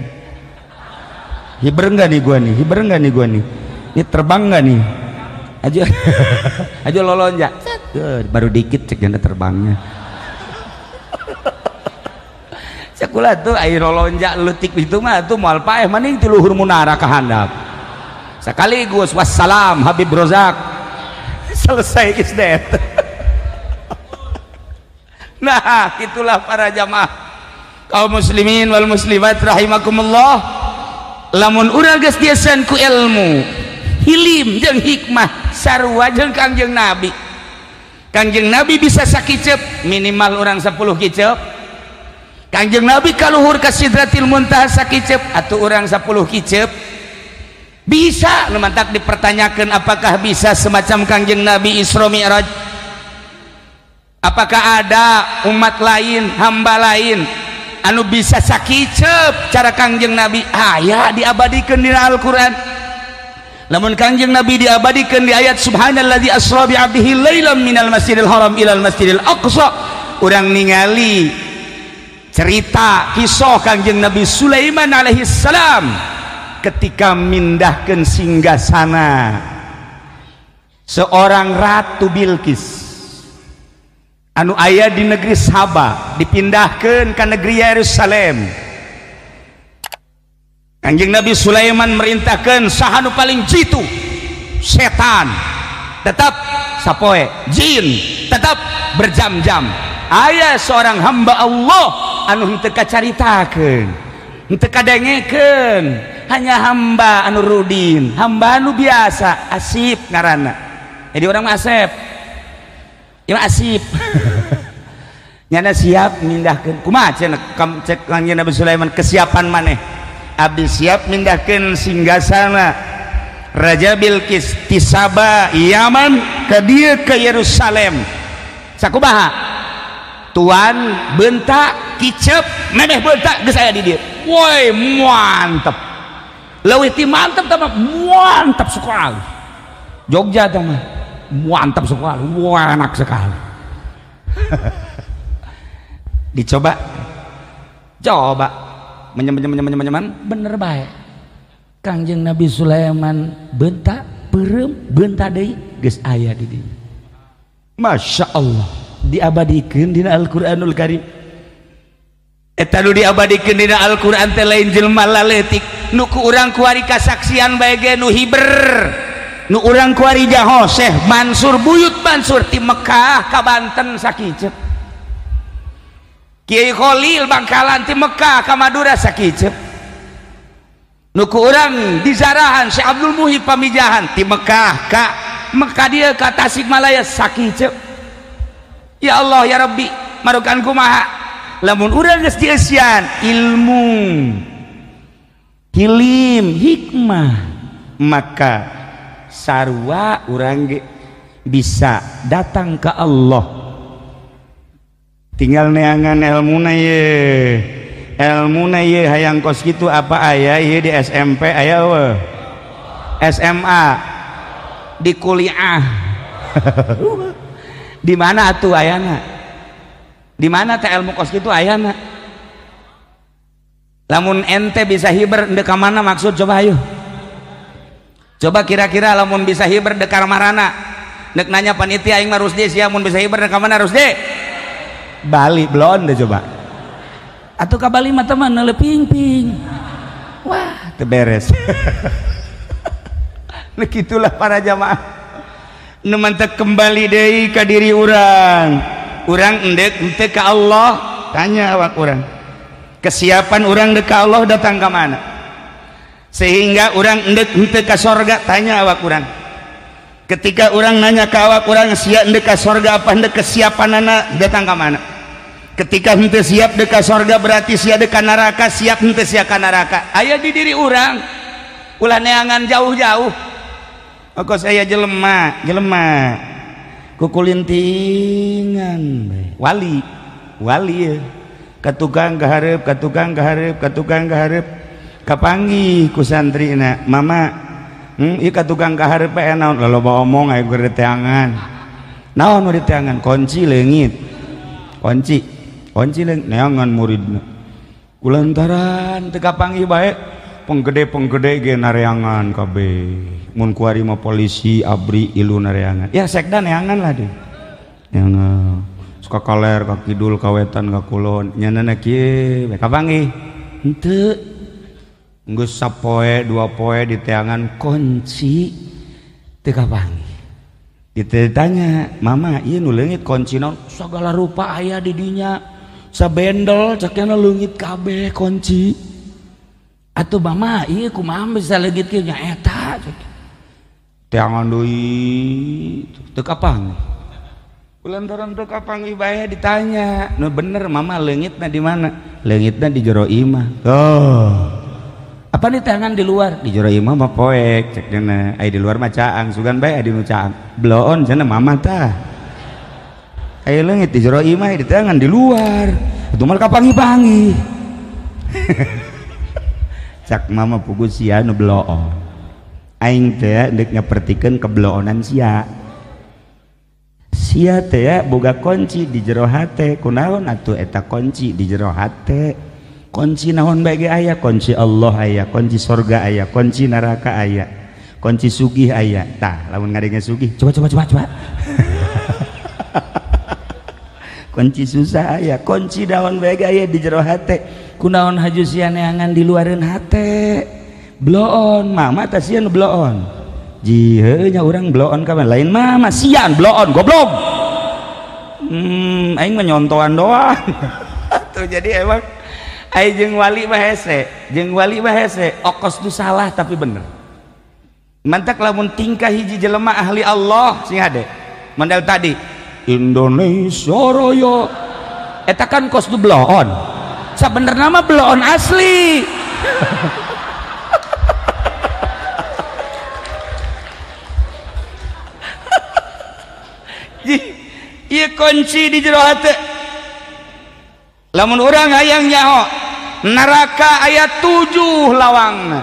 Hiber enggak nih gua nih? Hiber enggak nih gua nih? Ini terbang enggak nih? Aja aja lolonjak. Baru dikit cek janda terbangnya. Sekolah tuh air lolonjak letik itu mah tuh moal paeh maning ti luhur munara ka handap. Sekaligus wassalam Habib Rozak. Selesai geus deh. Nah, itulah para jamaah kaum muslimin wal muslimat rahimakumullah. Lamun urang geus diasan ku ilmu, hilim jeung hikmah sarua jeung Kangjeng Nabi. Kangjeng Nabi bisa sakiceup minimal urang 10 kiceup. Kangjeng Nabi kaluhur ka Sidratil Muntaha sakiceup atuh urang 10 kiceup. Bisa nu mantak dipertanyakeun apakah bisa semacam Kangjeng Nabi Isra Mi'raj? Apakah ada umat lain, hamba lain anu bisa sakiceup cara Kangjeng Nabi? Aya diabadikeun dina Al-Qur'an. Lamun Kangjeng Nabi diabadikeun di ayat subhanalladzi asra bi 'abdihi lailan minal masjidil haram ilal masjidil aqsa, urang ningali cerita kisah Kangjeng Nabi Sulaiman alaihi salam ketika mindahkeun singgasana seorang ratu Bilqis anu aya di negeri Saba dipindahkan ke negeri Yerusalem. Kanjeng Nabi Sulaiman merintahkan saha nu paling jitu setan tetap sapoe jin tetap berjam-jam. Aya seorang hamba Allah anu henteu kacaritakeun, henteu kadengekeun, hanya hamba anu rudin, hamba anu biasa, asip ngaranna. Jadi orang mah asep. Ya asip. Nyana siap mindahkeun. Kumaha cenah cek Kanjeng Nabi Sulaiman kesiapan maneh? Abdi siap mindahkeun singgasana Raja Bilqis ti Saba Yaman ka dieu ke Yerusalem. Sakumaha? Tuan bentak kicep memeh bentak geus aya di dieu. Woi mantep. Leuwih ti mantep tah mah mantap sekali. Jogja tah mah mantap sekali, wah enak sekali. Dicoba, coba, menyem bener baik. Kangjeng Nabi Sulaiman bentak, peureum, bentak deui, geus aya di dieu. Masya Allah, diabadikeun dina Al-Qur'anul Karim. Eta nu diabadikeun dina Al-Qur'an teh lain jelema laletik, nu ku urang kuari kasaksian bae ge nu hiber. Nu urang kuari jaho Syekh Mansur Buyut Mansur ti Mekah ka Banten sakiceup. Kiai Khalil Bangkalan ti Mekah ka Madura sakiceup. Nu ku urang di Zarahan Syekh Abdul Muhib Pamijahan ti Mekah ka Mekah dieu ka Tasikmalaya sakiceup. Ya Allah ya Rabbi, marukan kumaha lamun urang geus dieusian ilmu, hilim, hikmah, maka sarua urang bisa datang ke Allah. Tinggal neangan ilmuna ye, ilmuna ye hayang kos kitu apa aya ye di SMP aya eueuh, SMA, di kuliah. Di mana atuh ayana? Di mana teh ilmu kos kitu ayana? Lamun ente bisa hiber ndek ka mana maksud coba ayo. Coba kira-kira lamun bisa hiber dek marana. Nek nanya panitia aing mah Rusdi sia mun bisa hiber dek mana Rusdi? Bali belon deh coba. Atuh ka Bali mah teman neuleuh ping-ping. Wah, teu beres. Nah kitulah para jamaah. Nu mantek kembali deui ka diri urang. Urang endek henteu ka Allah, tanya awak urang. Kesiapan urang dek ka Allah datang ka mana? Sehingga urang endek henteu ka sorga, tanya awak urang. Ketika urang nanya ka awak urang sia endek ka sorga apa endek kesiapanana datang ka mana? Ketika henteu siap dek ka sorga berarti sia dek ka neraka, siap henteu sia ka neraka. Aya di diri urang. Ulah neangan jauh-jauh. Kok saya jelema, jelema kukulintingan wali, wali ya. Ka tukang ka hareup, ka tukang ka hareup, ka tukang ka hareup. Kapanggih ku santrina, mama, ieu ka tukang ka hareup bae naon? Loba omong aya keur diteangan. Naon nu diteangan? Kunci leungit. Kunci, kunci leungit neangan muridna. Kulantaran teu kapanggih bae, penggede-penggede ge nareangan kabeh. Mun kuari mah polisi abri ilu nareangan. Ya sekda neangan lah deh. Neangan. Suka kaler ka kidul ka wetan ka kulon. Nyanana kieu bae kapanggih. Henteu. Geus sapoe dua poe diteangan kunci teu kapanggih. Ditanya, "Mama, ieu nu leungit kunci naon?" Sagala rupa aya di dinya. Sabendel cakena leungit kabeh kunci. Atuh mama, ieu kumaha bisa leungit kieu nya eta cek. Teangan deui teu kapanggih. Kulantaran teu kapanggih bae ditanya, "Nu bener mama leungitna di mana?" Leungitna di jero imah. Oh. Apa di tangan di luar? Di jero imah mah poek cek dina. Ai di luar mah caang, sugan bae di nu caang. Bloon cenah mama tah. Ai leungit di jero imah di tangan di luar. Atuh mah kapanggih-panggih. Cak mama pugu sia nu bloon. Aing teh deuk nyapertikeun kebloonan sia. Sia teh boga kunci di jero hate. Kunaon atuh eta kunci di jero hate? Kunci naon bae ge aya, kunci Allah aya, kunci sorga aya, kunci neraka aya, kunci sugih aya. Tah, lamun ngadenge sugih, coba coba coba coba. Kunci susah aya, kunci naon bae ge aya di jero hate. Kunaon haju sia neangan di luareun hate? Bloon, mama tah sia nu bloon. Ji heuh nya urang bloon ka lain mama sian bloon goblok. Aing mah nyontoan doang. Tuh jadi emang ai jeung wali mah hese, jeung wali mah hese, okos tu salah tapi bener. Mantak lamun tingkah hiji jelema ahli Allah sing hade. Model tadi Indonesia Raya eta kan kos tu bloon. Sabenerna mah bloon asli. Ieu kunci di jero hate. Lamun urang hayang nyaho neraka aya 7 lawangna.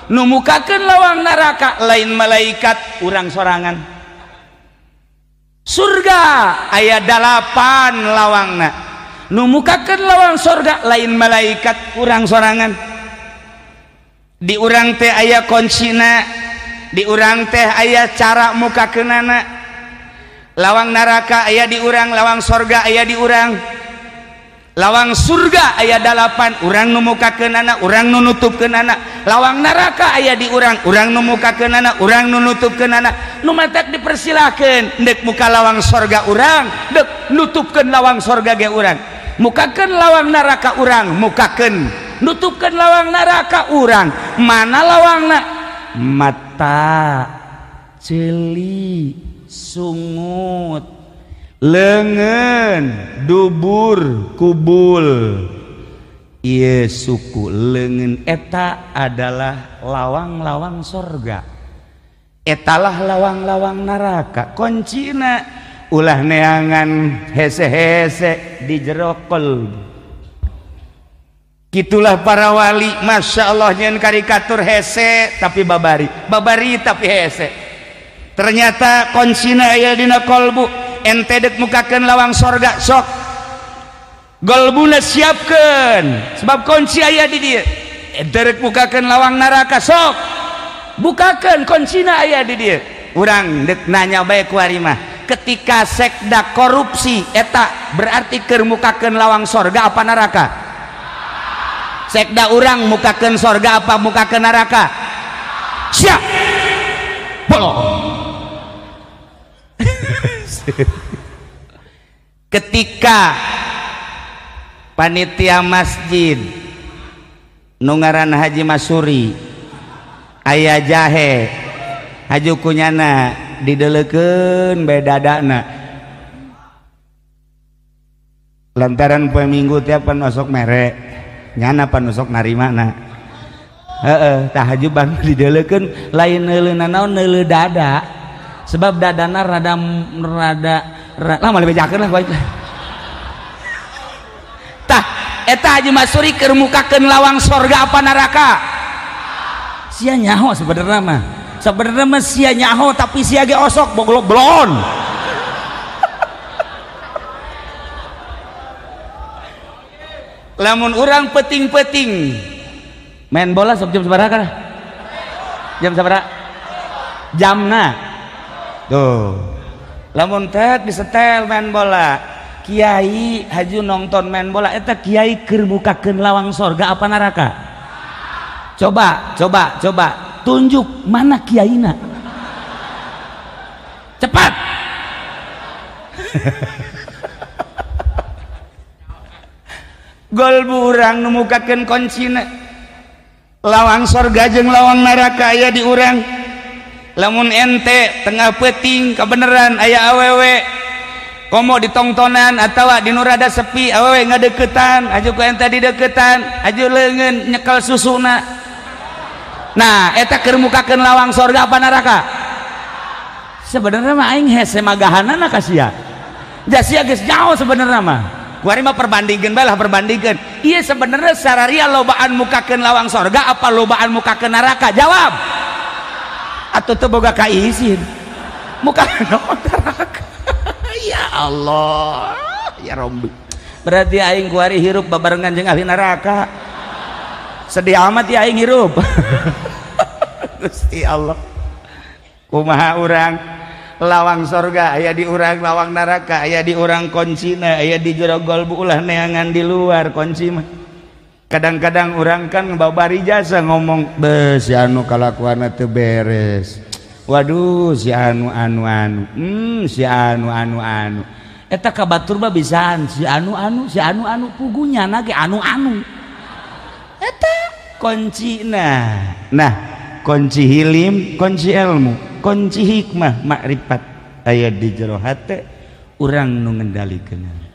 Nu mukakeun lawang neraka lain malaikat, urang sorangan. Surga aya 8 lawangna. Nu mukakeun lawang surga lain malaikat, urang sorangan. Di urang teh aya kuncina, di urang teh aya cara mukakeunana. Lawang neraka aya di urang, lawang sorga aya di urang. Lawang surga aya 8, urang nu mukakeunana, urang nu nutupkeunana. Lawang neraka aya di urang, urang nu mukakeunana, urang nu nutupkeunana. Nu matak dipersilakeun deuk muka lawang sorga urang, deuk nutupkeun lawang sorga ge urang. Mukakeun lawang neraka urang, mukakeun nutupkeun lawang neraka urang. Mana lawangna? Mata, ceuli, sungut, lengan, dubur, kubul. Ieu suku leungeun eta adalah lawang-lawang sorga, etalah lawang-lawang neraka. Kuncina ulah neangan hese-hese di jero qalbu. Gitulah para wali, masya Allah nyeun karikatur hese tapi babari, babari tapi hese. Ternyata kuncina aya dina qalbu. Ente dek mukakeun lawang sorga sok golbuna siapkeun sebab kunci aya di dieu. Ente rek mukakeun lawang neraka sok bukakeun kuncina aya di dieu. Urang dek nanya bae ku ari mah, ketika sekda korupsi eta berarti keur mukakeun lawang sorga apa neraka? Sekda urang mukakeun sorga apa mukakeun neraka? Siap bolong. Ketika panitia masjid nu ngaran Haji Masuri Aya jahe haju kunyana dideleukeun bae dadana. Lantaran poe Minggu tiap pan osok mere, nyana pan osok narimana. Heeh, tah haju ban dideleukeun lain neuleuna naon neuleu dada. Sebab dadana rada rada lah mah dibejakeun lah baik. Tah eta Haji Masuri keur mukakeun lawang sorga apa neraka? Sia nyaho sebenarnya mah. Sebenarnya mah sia nyaho tapi sia ge osok boglok blon. Lamun urang peting-peting main bola sok jam sabaraha kana? Jam sabaraha? Jamna. Tuh. Lamun tet disetel main bola. Kiai haju nonton main bola eta kiai keur mukakeun lawang sorga apa neraka? Coba, coba, coba tunjuk mana kiaina. Cepat. Gol urang nu mukakeun kuncina. Lawang sorga jeung lawang neraka aya di urang. Lamun ente tengah peuting kabeneran aya awewe komo ditongtonan atawa di nu rada sepi awewe ngadeukeutan aju ku ente dideukeutan aju leungeun nyekel susuna. Nah eta keur mukakeun lawang sorga apa neraka? Sebenarnya mah aing hese magahanana ka sia. Ja sia geus jauh sebenarnya mah. Kuari mah perbandingkeun bae lah perbandingkeun. Ieu sebenarnya sararia lobaan mukakeun lawang sorga apa lobaan mukakeun neraka? Jawab. Atuh teu boga kaisin. Mukakeun neraka. Ya Allah, ya Rabbi. Berarti aing kuari hirup babarengan jeung ahli neraka. Sedih amat ya aing hirup. Gusti Allah. Kumaha urang lawang sorga aya di urang, lawang neraka aya di urang, kuncina aya di jero golbu, ulah neangan di luar kunci mah. Kadang-kadang urang kan babari jasa ngomong, "Beuh si anu kalakuanna teu beres." Waduh si anu anu anu, si anu anu anu. Eta ka batur mah bisaan si anu anu, si anu anu pugunya na ge anu anu. Eta kuncina. Nah, kunci hilim, kunci ilmu, kunci hikmah, makrifat aya di jero hate urang nu ngendalikeun.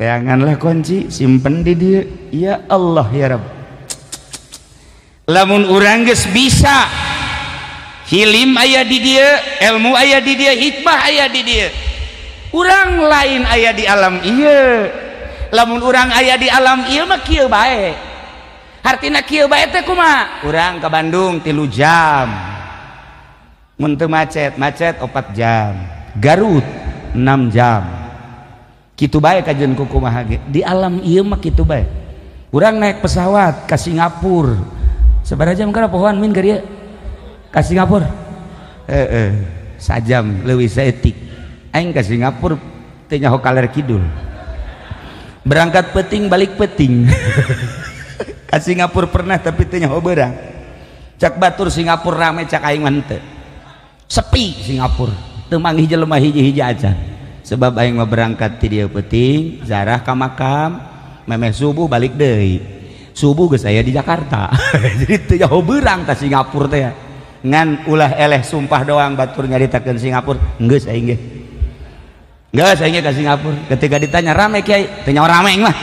Teanganlah kunci, simpen di dieu. Ya Allah ya Rabb. Lamun urang geus bisa hilim aya di dieu, ilmu aya di dieu, hikmah aya di dieu. Urang lain aya di alam ieu. Lamun urang aya di alam ieu mah kieu bae. Hartina kieu bae teh kumaha? Urang ka Bandung 3 jam. Mun teu macet, macet 4 jam. Garut 6 jam. Kitu bae kajian ku kumaha ge. Di alam ieu mah kitu bae. Urang naik pesawat ka Singapura. Sabaraha jam kana pohoan min ka dieu? Ka Singapura. Heeh, sajam leuwih saeutik. Aing ka Singapura teu nyaho kaler kidul. Berangkat peuting balik peuting. Ka Singapura pernah tapi teu nyaho beurang. Cak batur Singapura rame, cak aing mah henteu. Sepi Singapura, teu manggih jelema hiji-hiji acan. Sebab aing mah berangkat ti dieu peuting, zarah ka makam, memeh subuh balik deui. Subuh geus aya di Jakarta. Jadi teu nyaho beurang ka Singapura teh. Ngan ulah eleh sumpah doang batur nyaritakeun Singapura, geus aing ge. Geus aing ge ka Singapura. Ketika ditanya rame kiai, teu nyaho rame aing mah.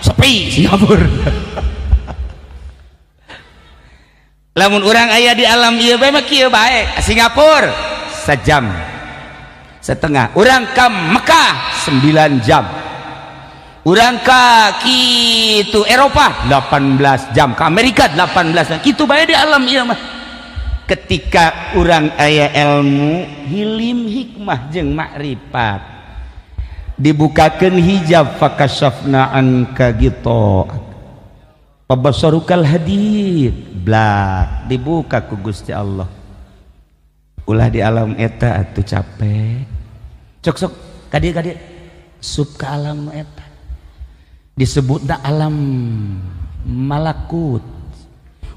Sepi Singapura. Lamun urang aya di alam ieu bae mah kieu bae. Singapura sejam setengah, urang ka Mekah 9 jam, urang ka kitu Eropa 18 jam, ka Amerika 18 jam. Kitu bae di alam ieu mah. Ketika urang aya ilmu hilim hikmah jeung makrifat, dibukakeun hijab fakashafna anka ghita'ak fabasarukal hadid, blak dibuka ku Gusti Allah. Ulah di alam eta atuh capek. Cok sok kadieu sup ka alam eta. Disebutna alam malakut.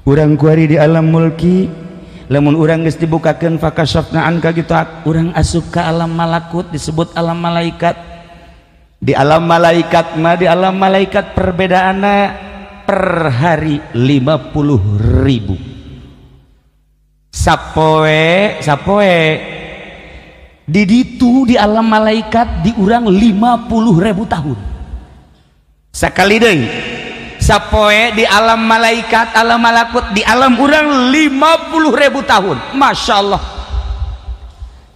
Urang kuari di alam mulki, lamun urang geus dibukakeun fakashafna anka ghita'ak, urang asup ka alam malakut disebut alam malaikat. Di alam malaikat mah, di alam malaikat perbedaanna per hari 50.000. Sapoe sapoe di ditu di alam malaikat diurang 50.000 tahun. Sakali deui sapoe di alam malaikat, alam malakut, di alam urang 50.000 tahun. Masya Allah.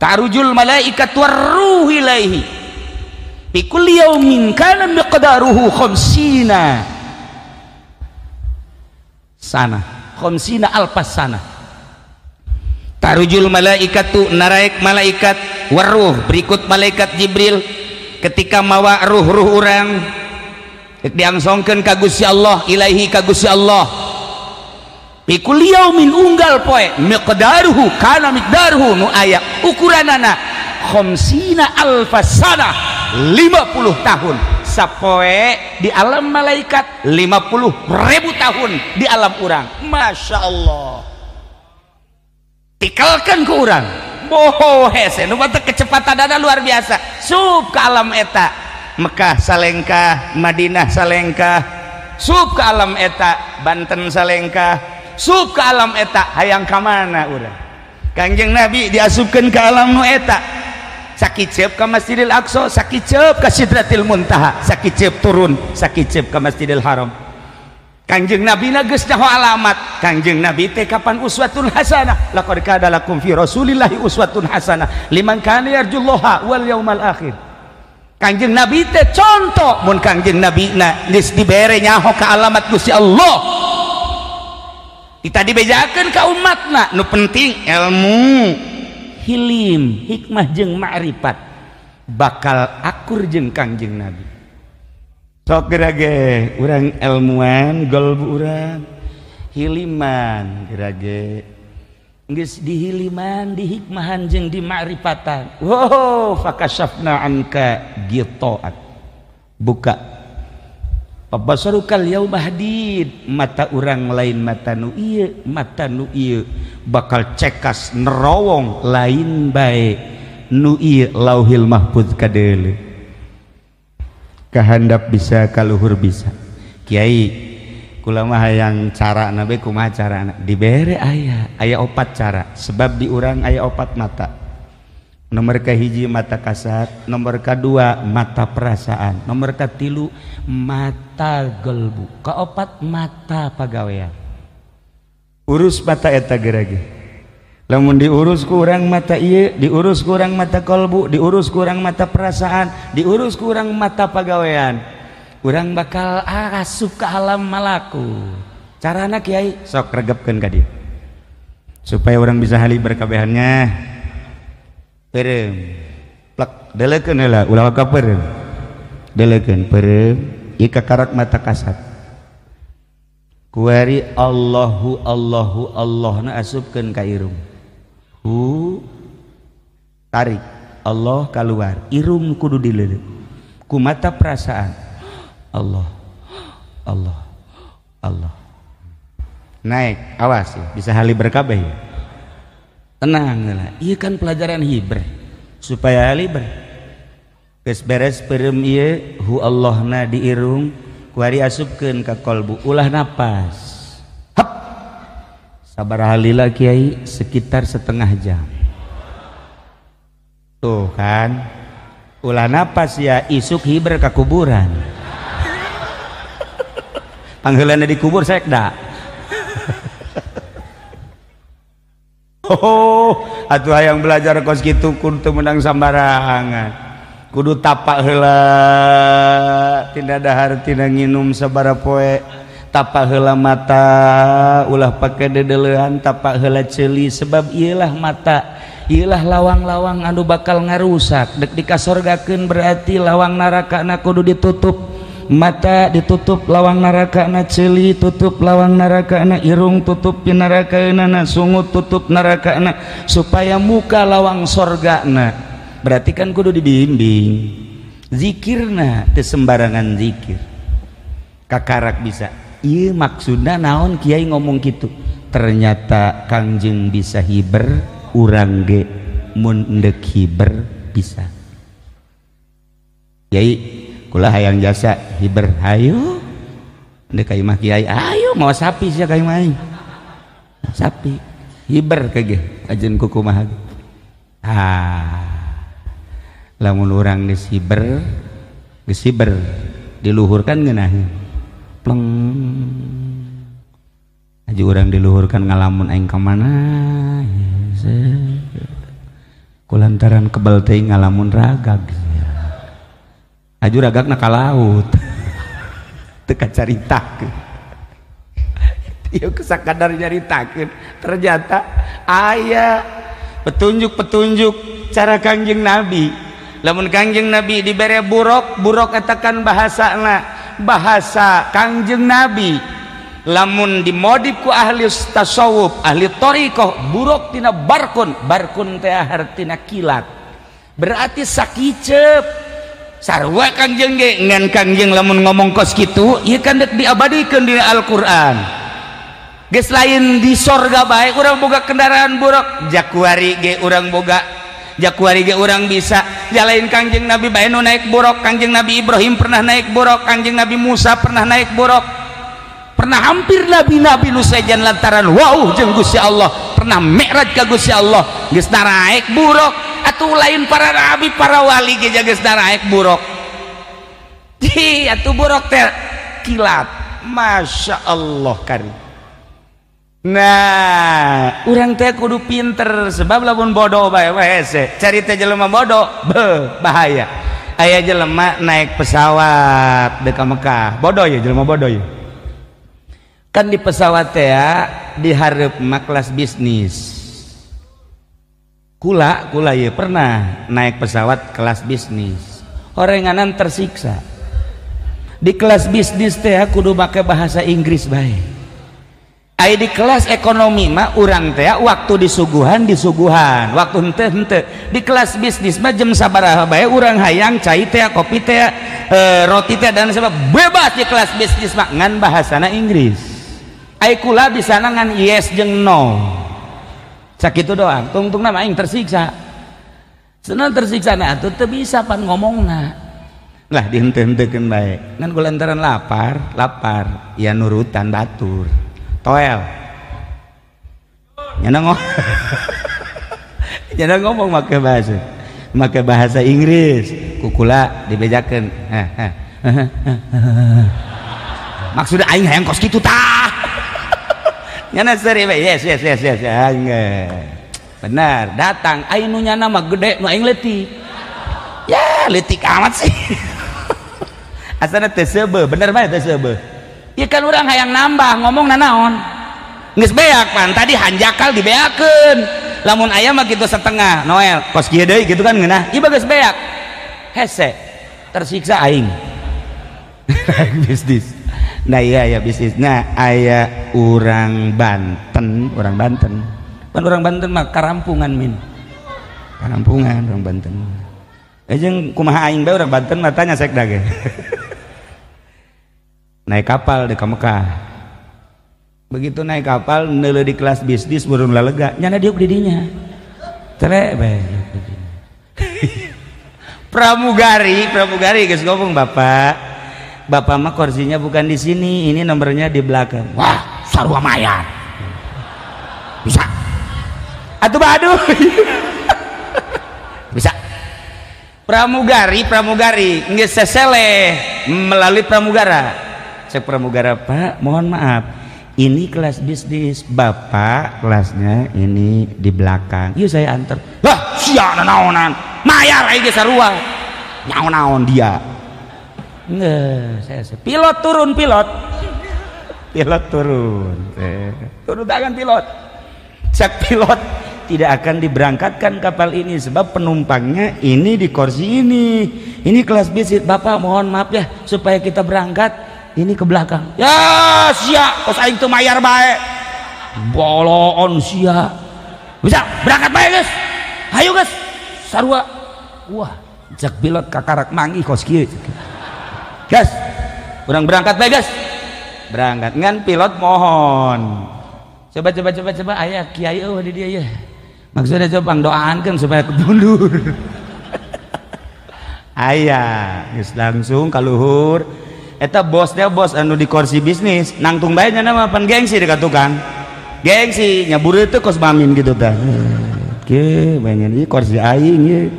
Ta'rujul malaikat warruh ilaihi fi kulli yaumin kana miqdaruhu khamsina sana, khamsina alfas sana. Tarujul malaikatu naraek malaikat warruh berikut malaikat Jibril ketika mawa ruh-ruh urang diangsongkeun ka Gusti Allah, ilaihi ka Gusti Allah. Fi kulli yaumin unggal poe miqdaruhu kana miqdaruhu nu aya ukuranana khamsina alfas sana, 50 tahun. Sapoe di alam malaikat 50.000 tahun di alam urang. Masya Allah. Tikalkan ke urang boho hese nu batek kecepatanana luar biasa. Sup ke alam eta Mekah salengkah, Madinah salengkah, sup ke alam eta Banten salengkah, sup ke alam eta hayang ka mana urang. Kangjeng Nabi diasupkeun ke alam nu eta. Sakiceup ka Masjidil Aqsa, sakiceup ka Sidratil Muntaha, sakiceup turun, sakiceup ka Masjidil Haram. Kangjeng Nabi na geus nyaho alamat. Kangjeng Nabi teh kapan uswatun hasanah, laqad kana lakum fi Rasulillahi uswatun hasanah liman kana yarjullaha wal yaumal akhir. Kangjeng Nabi teh contoh mun Kangjeng Nabi na geus dibere nyaho ka alamat Gusti Allah. Kita dibejakeun ka umatna, nu penting ilmu, hilim, hikmah jeung ma'rifat bakal akur jeung Kangjeng Nabi. Sok gerage urang ilmuan golbu urang hiliman gerage geus dihiliman dihikmahan jeung dimakrifatan. Wow, fakashafna anka ghita'ak, buka pabasarukal yauma hadid, mata urang lain mata nu ieu, mata nu ieu bakal cekas nerowong lain bae nu ieu lauhil mahfuz kadeuleu. Kahandap bisa, kaluhur bisa. Kiai kula mah hayang cara nabe kumaha carana? Dibere aya, aya opat cara. Sebab di urang aya opat mata. Nomor kahiji mata kasat, nomor kedua mata perasaan, nomor katilu mata gelbu, kaopat mata pagawean. Urus mata eta gerage. Lamun diurus ku urang mata ieu, diurus ku urang mata kolbu, diurus ku urang mata perasaan, diurus ku urang mata pagawean, urang bakal asup ke alam malaku. Carana kiai sok regepkeun ka dieu supaya urang bisa hali berkabehannya. Peureum plek delekeun heula ulah ka peureum. Delekeun peureum ieu kakarak mata kasat. Kuari Allahu Allahu Allahna asupkeun ka irung. Hu tarik Allah keluar, irung kudu dileuleut ku mata perasaan. Allah Allah Allah naik, awas ya, bisa hali berkabeh ya. Tenang lah, iya kan pelajaran hiber supaya haliber geus beres peureum ieu hu Allahna di irung kuari asupkeun ka kolbu, ulah napas. Sabar halila kiai sekitar setengah jam. Tuh kan, ulah napas ya isuk hiber ke kuburan. Panggilannya di kubur sekda. Oh, atuh hayang belajar kos kitu kudu menang sambarangan. Kudu tapak heula tina dahar tina nginum sabaraha poe. Tapak heula mata ulah pake dedelehan, tapak heula ceuli, sebab ieulah mata, ieulah lawang-lawang anu bakal ngarusak. Dek dikasorgakeun berarti lawang narakana kudu ditutup. Mata ditutup lawang narakana, ceuli tutup lawang narakana, irung tutup pinarakana, sungut tutup narakana, supaya muka lawang sorgana. Berarti kan kudu dibimbing. Zikirna teu sembarangan zikir. Kakarak bisa. Iya maksudna naon kiai ngomong gitu. Ternyata Kangjeng bisa hiber, urang ge mun endek hiber bisa. Kiai kula hayang jasa hiber, hayu endek ka imah kiai, ayo mau sapi sia ka imah aing. Sapi. Hiber kege ajen kukumaha. Ah. Lamun urang geus hiber, geus hiber diluhurkan ngeunaheun. Pleng. Aja urang diluhurkan ngalamun aing ka mana? Kulantaran kebel teh ngalamun ragag. Aju ragagna ka laut. Teu kacaritakeun. Ieu sakadar nyaritakeun, ternyata aya petunjuk-petunjuk cara Kangjeng Nabi. Lamun Kangjeng Nabi dibere buruk, buruk eta kan bahasana, bahasa Kangjeng Nabi. Lamun dimodif ku ahli tasawuf, ahli thariqah, buruk tina barkun, barkun teh hartina kilat. Berarti sakicep. Sarua Kangjeng ge ngan Kangjeng lamun ngomong kos kitu, ieu kan dek diabadikeun dina Al-Qur'an. Geus lain di sorga bae urang boga kendaraan buruk, jakuari ge urang boga, jakuari ge urang bisa. Jalain Kangjeng Nabi bae nu naik buruk, Kangjeng Nabi Ibrahim pernah naik buruk, Kangjeng Nabi Musa pernah naik buruk. Pernah hampir nabi-nabi nu sejen lantaran wau jeung Gusti Allah, pernah mi'raj ka Gusti Allah, geus naraek buruk. Atuh lain para nabi, para wali ge geus naraek buruk. Di atuh buruk teh kilat. Masya Allah kari. Nah, urang teh kudu pinter sebab lamun bodoh bae hese. Cari teh jelema bodoh, beuh, bahaya. Aya jelema naik pesawat deuk ka Mekah. Bodoh ya jelema bodoh ya. Kan di pesawat teh dihareup mah kelas bisnis. Kula kula ya pernah naik pesawat kelas bisnis. Orenganan tersiksa. Di kelas bisnis teh kudu make bahasa Inggris bae. Ai di kelas ekonomi mah urang teh waktu disuguhan disuguhan, waktu henteu henteu. Di kelas bisnis mah jam sabaraha bae urang hayang cai teh, kopi teh, roti teh dan sebab bebas di kelas bisnis mah ngan bahasana Inggris. Ai kula bisa ngan yes jeung no. Sakitu doang, tungtungna mah aing tersiksa. Senang tersiksa na atuh teu bisa pan ngomongna. Lah dihenteu-henteukeun bae. Ngan kulantaran lapar, lapar, ya nurutan batur. Toel. Nyana ngomong. Nyana ngomong make bahasa. Make bahasa Inggris. Kukula dibejakeun. Maksudna aing hayang kos kitu tah. Nyana seri bae. Yes yes yes yes. Aing benar, datang aing nu nyana mah gede nu aing leutik. Ya, leutik amat sih. Asana teu seubeuh, bener bae teu seubeuh. Ieu kan urang hayang nambah ngomong nanaon. Geus beak pan tadi hanjakal dibeakeun. Lamun aya mah kitu setengah, Noel kos kieu deui kitu kan ngeunah. Ieu geus beak. Hese, tersiksa aing. Bisnis. Nah iya ya bisnis. Nah aya urang Banten, orang Banten. Pan orang Banten mah karampungan min. Karampungan orang Banten. Jeung kumaha aing bae orang Banten mah tanya sekda ge. Naik kapal di Mekah. Begitu naik kapal neuleuh di kelas bisnis burung lalega, nyana diuk di dinya. Tere bae. Pramugari, pramugari geus ngomong, "Bapak, bapak mah kursinya bukan di sini, ini nomornya di belakang." Wah, sarua mayar. Bisa. Atuh baduh. Bisa. Pramugari, pramugari geus seseleh melalui pramugara. Cek pramugara, "Pak, mohon maaf, ini kelas bisnis, bapak kelasnya ini di belakang. Yuk saya antar." Lah, sia naonan, mayar aing ge sarua. Naon-naon dia. Nggak, saya pilot turun, pilot. Pilot turun. Turun tangan pilot. Cek pilot, tidak akan diberangkatkan kapal ini sebab penumpangnya ini di kursi ini. Ini kelas bisnis, bapak mohon maaf ya supaya kita berangkat ini ke belakang. Ya sia, kos aing teu mayar bae. Boloon sia. Bisa berangkat bae geus. Hayu geus. Sarua. Wah, cek pilot kakarak manggih kos kieu. Gas. Urang berangkat bae geus. Berangkat ngan pilot mohon. Coba coba coba coba aya kiai eueuh di dieu ya. Maksudnya coba pangdoaankeun supaya mundur. Aya, geus langsung ka luhur. Eta bosnya bos anu di kursi bisnis, nangtung bae nya mah pan gengsi dekat tukang. Gengsi nyabur itu kos mamin gitu tah. Oke, banyak ieu kursi aing ieu.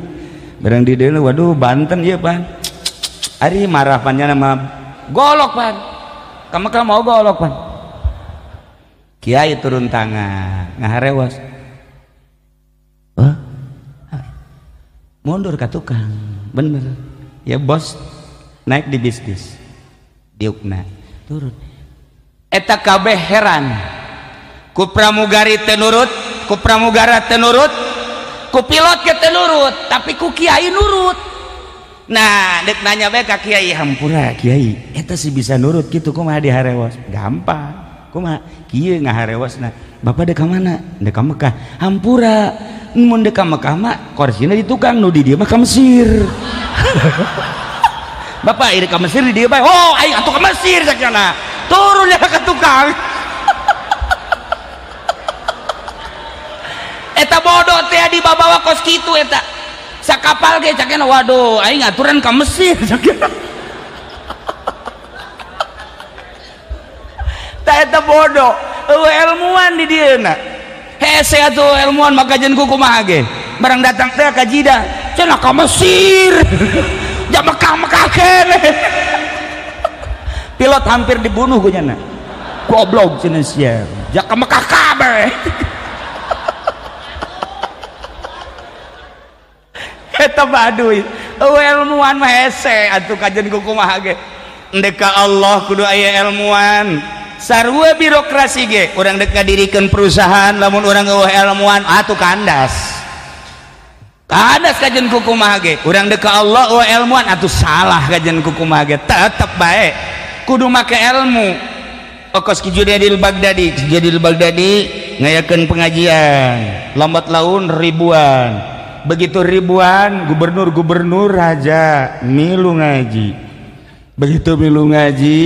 Barang di dieu waduh Banten ieu pan. Ari marah panjana mah golok pan. Ka Mekah mau golok pan. Kiai turun tangan ngaharewas. Hah? Mundur ka tukang. Bener. Ya bos naik di bisnis. Diukna turun. Eta kabeh heran. Ku pramugari teu nurut, ku pramugara teu nurut, ku pilot ge teu nurut, tapi ku kiai nurut. Nah, dek nanya bae ka kiai, hampura kiai, eta sih bisa nurut kitu kumaha diharewas? Gampang. Kumaha? Kieu ngaharewasna. Bapak dek ka mana? Dek ka Mekah. Hampura, mun dek ka Mekah mah korsina di tukang, nu di dieu mah ka Mesir. Bapak ieu ka Mesir di dieu bae. Oh, aing atuh ka Mesir sakjana. Turun ya ka tukang. Eta bodoh teh dibawa kos kitu eta. Sakapal ge cakena waduh aing aturan ka Mesir cakena. Tah eta bodoh, eueuh ilmuwan di dieuna. Hese atuh ilmuwan maka jeung ku kumaha ge. Barang datang teh ka Jidah, cenah ka Mesir. Ja Mekah-Mekah keneh. Pilot hampir dibunuh ku nyana. Goblok cenah sia. Ja ka Mekah kabeh. Eta baduy eueuh ilmuwan mah hese atuh kajen ku kumaha ge. Endek ka Allah kudu aya ilmuwan. Sarua birokrasi ge urang dek ngadirikeun perusahaan lamun urang eueuh ilmuwan atuh kandas. Kandas kajen ku kumaha ge. Urang dek ka Allah eueuh ilmuwan atuh salah kajen ku kumaha ge. Tetep bae kudu make ilmu. Okos Ki Junaidil Baghdadi, Ki Junaidil Baghdadi ngayakeun pengajian lambat laun ribuan. Begitu ribuan gubernur-gubernur raja milu ngaji. Begitu milu ngaji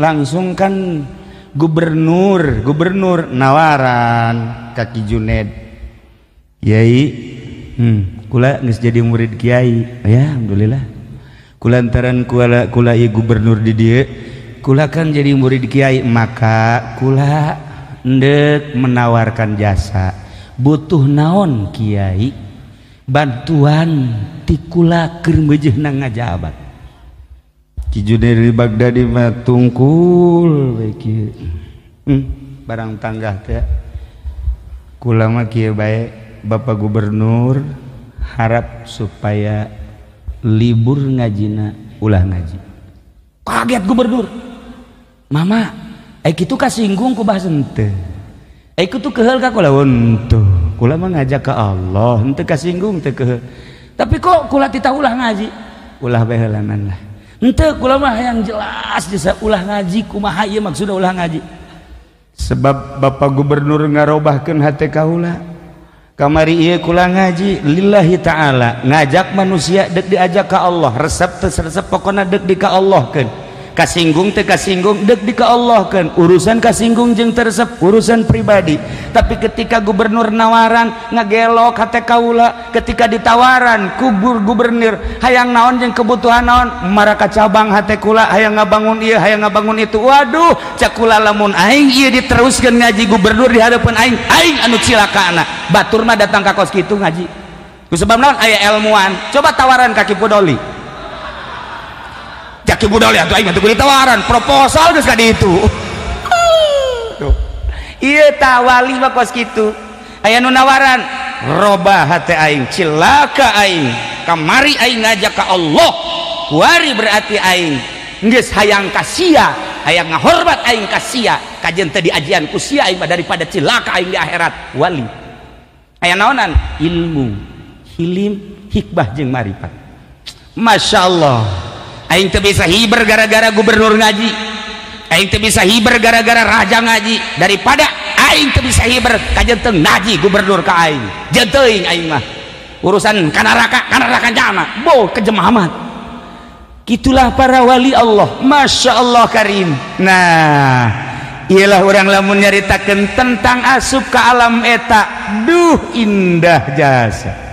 langsung kan gubernur nawaran ka Ki Junaid. Kiai, kula geus jadi murid kiai. Ya alhamdulillah. Kulantaran kula ieu gubernur di dieu, kula kan jadi murid kiai, maka kula endek menawarkan jasa. Butuh naon kiai? Bantuan ti kula keur meujeuhna ngajabat. Ki Junaid Baghdadi mah tungkul we kieu. Barang tanggah teh. Kula mah kieu bae Bapak Gubernur harap supaya libur ngajina ulah ngaji. Kaget gubernur. Mama, ai kitu kasinggung ku bahasa henteu. Ai kitu keheul ka kula henteu. Kula mah ngajak ke Allah, henteu kasinggung teu keheul. Tapi kok kula titah ulah ngaji? Ulah bae heulanan lah. Henteu kula mah hayang jelas jasa ulah ngaji kumaha ieu maksudna ulah ngaji. Sebab Bapak Gubernur ngarobahkeun hate kaula. Kamari ieu kula ngaji lillahi ta'ala, ngajak manusia dek diajak ka Allah, resep teu resep pokona dek di ka Allahkeun. Kasinggung teu kasinggung dek di ka Allahkeun, urusan kasinggung jeung teu resep urusan pribadi. Tapi ketika gubernur nawaran ngagelok hate kaula, ketika ditawaran kubur gubernur hayang naon jeung kebutuhan naon, maraka cabang hate kula hayang ngabangun ieu hayang ngabangun itu. Waduh, cak kula lamun aing ieu diteruskeun ngaji gubernur di hadapan aing, aing anu cilakana. Batur mah datang ka kos kitu ngaji. Ku sebab naon aya ilmuwan. Coba tawaran ka Ki Pudoli. Ki Budol ya tuh aing mah teu ditawaran, proposal geus ka ditu. Tuh. Ieu tah wali mah kos kitu. Aya nu nawaran, robah hate aing, cilaka aing. Kamari aing ngajak ka Allah. Kuari berarti aing geus hayang ka sia, hayang ngahormat aing ka sia, kajen teu diajian ku sia aing mah daripada cilaka aing di akhirat. Wali. Aya naonan? Ilmu, hilim, hikmah jeung marifat. Masya Allah. Aing teu bisa hiber gara-gara gubernur ngaji, aing teu bisa hiber gara-gara raja ngaji, daripada aing teu bisa hiber kajen teu ngaji gubernur ka aing. Jeung teuing aing mah urusan ka neraka jana, bo kejem amat. Itulah para wali Allah, Masya Allah karim. Nah, ialah orang lamun nyaritakeun tentang asup ka alam eta, duh indah jasa.